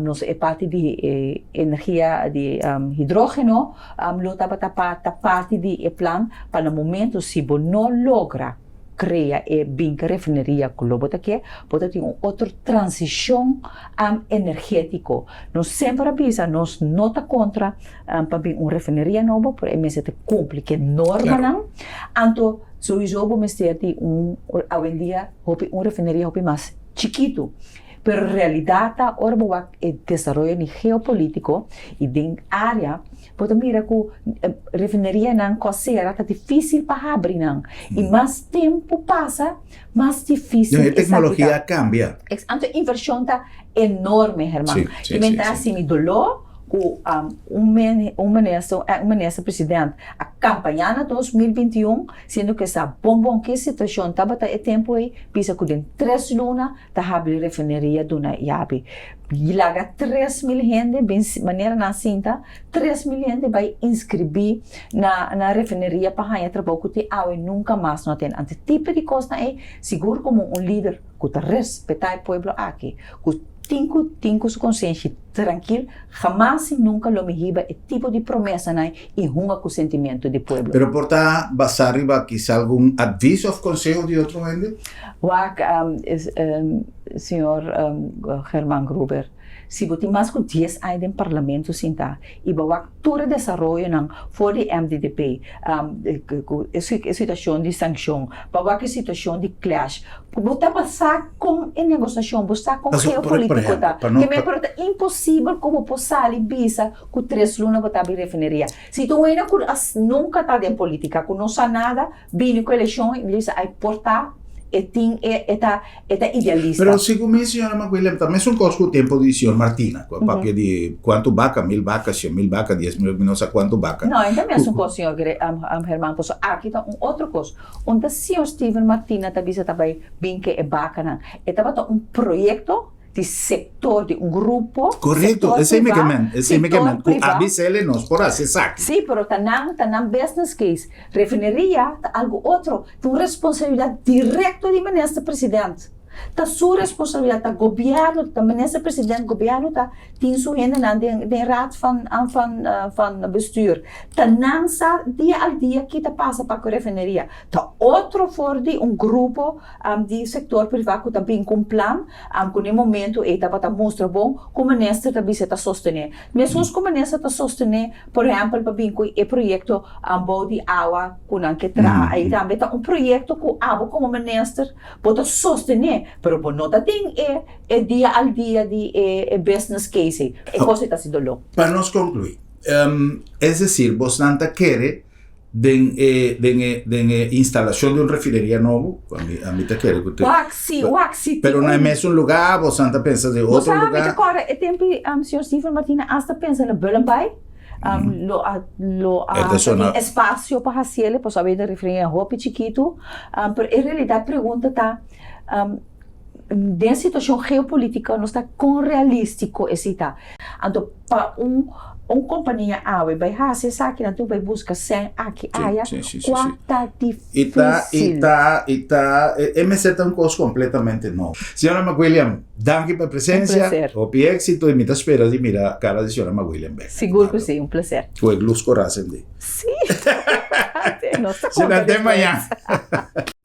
[SPEAKER 2] nos e parti di e energia di hidrógeno lo tabata ta parti di e plan pa na momento si bo no logra krea e binka refineria ku lo bo ta ke, bo ta tin un otro transishon energetiko. Nos semper a bisa nos no ta kontra pa bin un refineria nobo, pero e mester ta kumpli ku e normanan. Anto souiso bo mester di un awendia hopi un refineria hopi mas chikitu. Pero realidat ta ora bo wak e desaroyo di geopolitiko i den área bo ta mira ku refinerianan ku a sera ta difísil pa habri nan i mas tempu pasa mas difísil
[SPEAKER 1] No, e
[SPEAKER 2] esaki ta.
[SPEAKER 1] teknologia a kambia.
[SPEAKER 2] Anto e invershon ta enorme Herman.
[SPEAKER 1] Sí, sí,
[SPEAKER 2] I men
[SPEAKER 1] sí,
[SPEAKER 2] ta
[SPEAKER 1] sí.
[SPEAKER 2] hasi mi doló ku un men un minister un minister president a kampañá na 2021 siendo ku e sa bon bon ke situashon tabata e tempu ei bisa ku den tres luna ta habri refineria duna yabi laga 3000 hende bin manera nan sinta 3000 hende bai inscribi na na refineria pa haña trabou ku te awe nunka mas no a tene anto tipo di kosnan ei sigur komo un lider ku ta respeta e pueblo aki ku tin ku tin ku su konsenshi trankil hamas i nunka lo mi hiba e tipo di promesanan i hunga ku sentimentu di pueblo.
[SPEAKER 1] Pero por ta basá riba kisa algun advis òf konseho di otro hende?
[SPEAKER 2] Wak, señor German Gruber, si bo tin mas ku dies aña den parlamento sintá i bo wak tur e desaroyonan for di MDDP, ku e situashon di sankshon, bo wak e situashon di clash, bo ta basá kon e negosiashon, bo sa kon geopolitiko ta, ke men pero ta imposibel ku bo por sali bisa Ku tres luna bo ta abri refineria. Si ta un hende ku nunka ta den politika, ku no sa nada, bini ku elekshon i bisa ai por ta e tin e e ta e ta idealista.
[SPEAKER 1] Pero segun mi señora McWilliam ta mesun kos ku tempo di señor Martina ku a papia di kuantu baka, mil baka, shen mil baka, dies mil, mi no sa kuantu baka.
[SPEAKER 2] No, e ta mesun kos señor German pasobra aki ta un otro kos. Unda señor Steven Martina ta bisa ta bai bin ke e bakanan? E tabata un proyekto di sector di un grupo,
[SPEAKER 1] Correcto,
[SPEAKER 2] sector
[SPEAKER 1] esey mi ke
[SPEAKER 2] priva,
[SPEAKER 1] men, esey mi ke
[SPEAKER 2] sector
[SPEAKER 1] men, ku
[SPEAKER 2] priva.
[SPEAKER 1] abisele nos por hasi esaki.
[SPEAKER 2] Sí, pero ta nan, ta nan business case. Refineria ta algo otro, ta un responsabilidad directo di minister president. Ta su responsabilidad, ta gobierno, ta minister president, gobierno ta tin su hendenan den den raad van van van bestuur. Ta nan sa dia al dia ki ta pasa pa ku refineria. Ta otro for di un grupo di sector priva ku ta bin ku un plan ku na e momento ei tabata mustra bon ku minister ta bisa ta sostené. Meskos ku minister ta sostené por ehèmpel pa bin ku e proyekto bou di awa ku nan ke traha ei tambe ta un proyekto ku abo komo minister bo ta sostené pero bo no ta den e e dia al dia di e business case ei. E kos ei ta hasi doló.
[SPEAKER 1] Pa nos konkluí, es desir bosnan ta kere Den e den e den e instalacion di un refineria nobo, ami ami ta kere ku te.
[SPEAKER 2] Wak si, wak si tin
[SPEAKER 1] Pero na e
[SPEAKER 2] un.
[SPEAKER 1] mesun lugar, bosan ta pensa den
[SPEAKER 2] Bo
[SPEAKER 1] otro
[SPEAKER 2] sa, mi ta
[SPEAKER 1] lugar?
[SPEAKER 2] kòrda e tempu señor Steven Martina hasta pensa na Bullenbaai, lo a lo
[SPEAKER 1] E
[SPEAKER 2] a
[SPEAKER 1] ta
[SPEAKER 2] tin
[SPEAKER 1] sona.
[SPEAKER 2] espacio pa hasiel, pasobra a bini refineria hopi chikitu, pero en realidad pregunta ta. Den situashon geopolítiko nos ta kon realístiko esei ta. Anto pa un un kompania awe bai hasi esaki nan tin ku bai buska sèn aki aya kua ta
[SPEAKER 1] I ta i
[SPEAKER 2] difísil.
[SPEAKER 1] ta i ta e mester ta un kos kompletamente nobo. Señora McWilliam, danki pa e
[SPEAKER 2] Un
[SPEAKER 1] presensia,
[SPEAKER 2] plaser.
[SPEAKER 1] hopi éksito i mi ta spera di mira kara di señora McWilliam bèk.
[SPEAKER 2] Sigur ku si, un plaser.
[SPEAKER 1] Ku e lus kora sendí.
[SPEAKER 2] Sí, nos ta
[SPEAKER 1] Sina
[SPEAKER 2] konta
[SPEAKER 1] te mañan.
[SPEAKER 2] despues.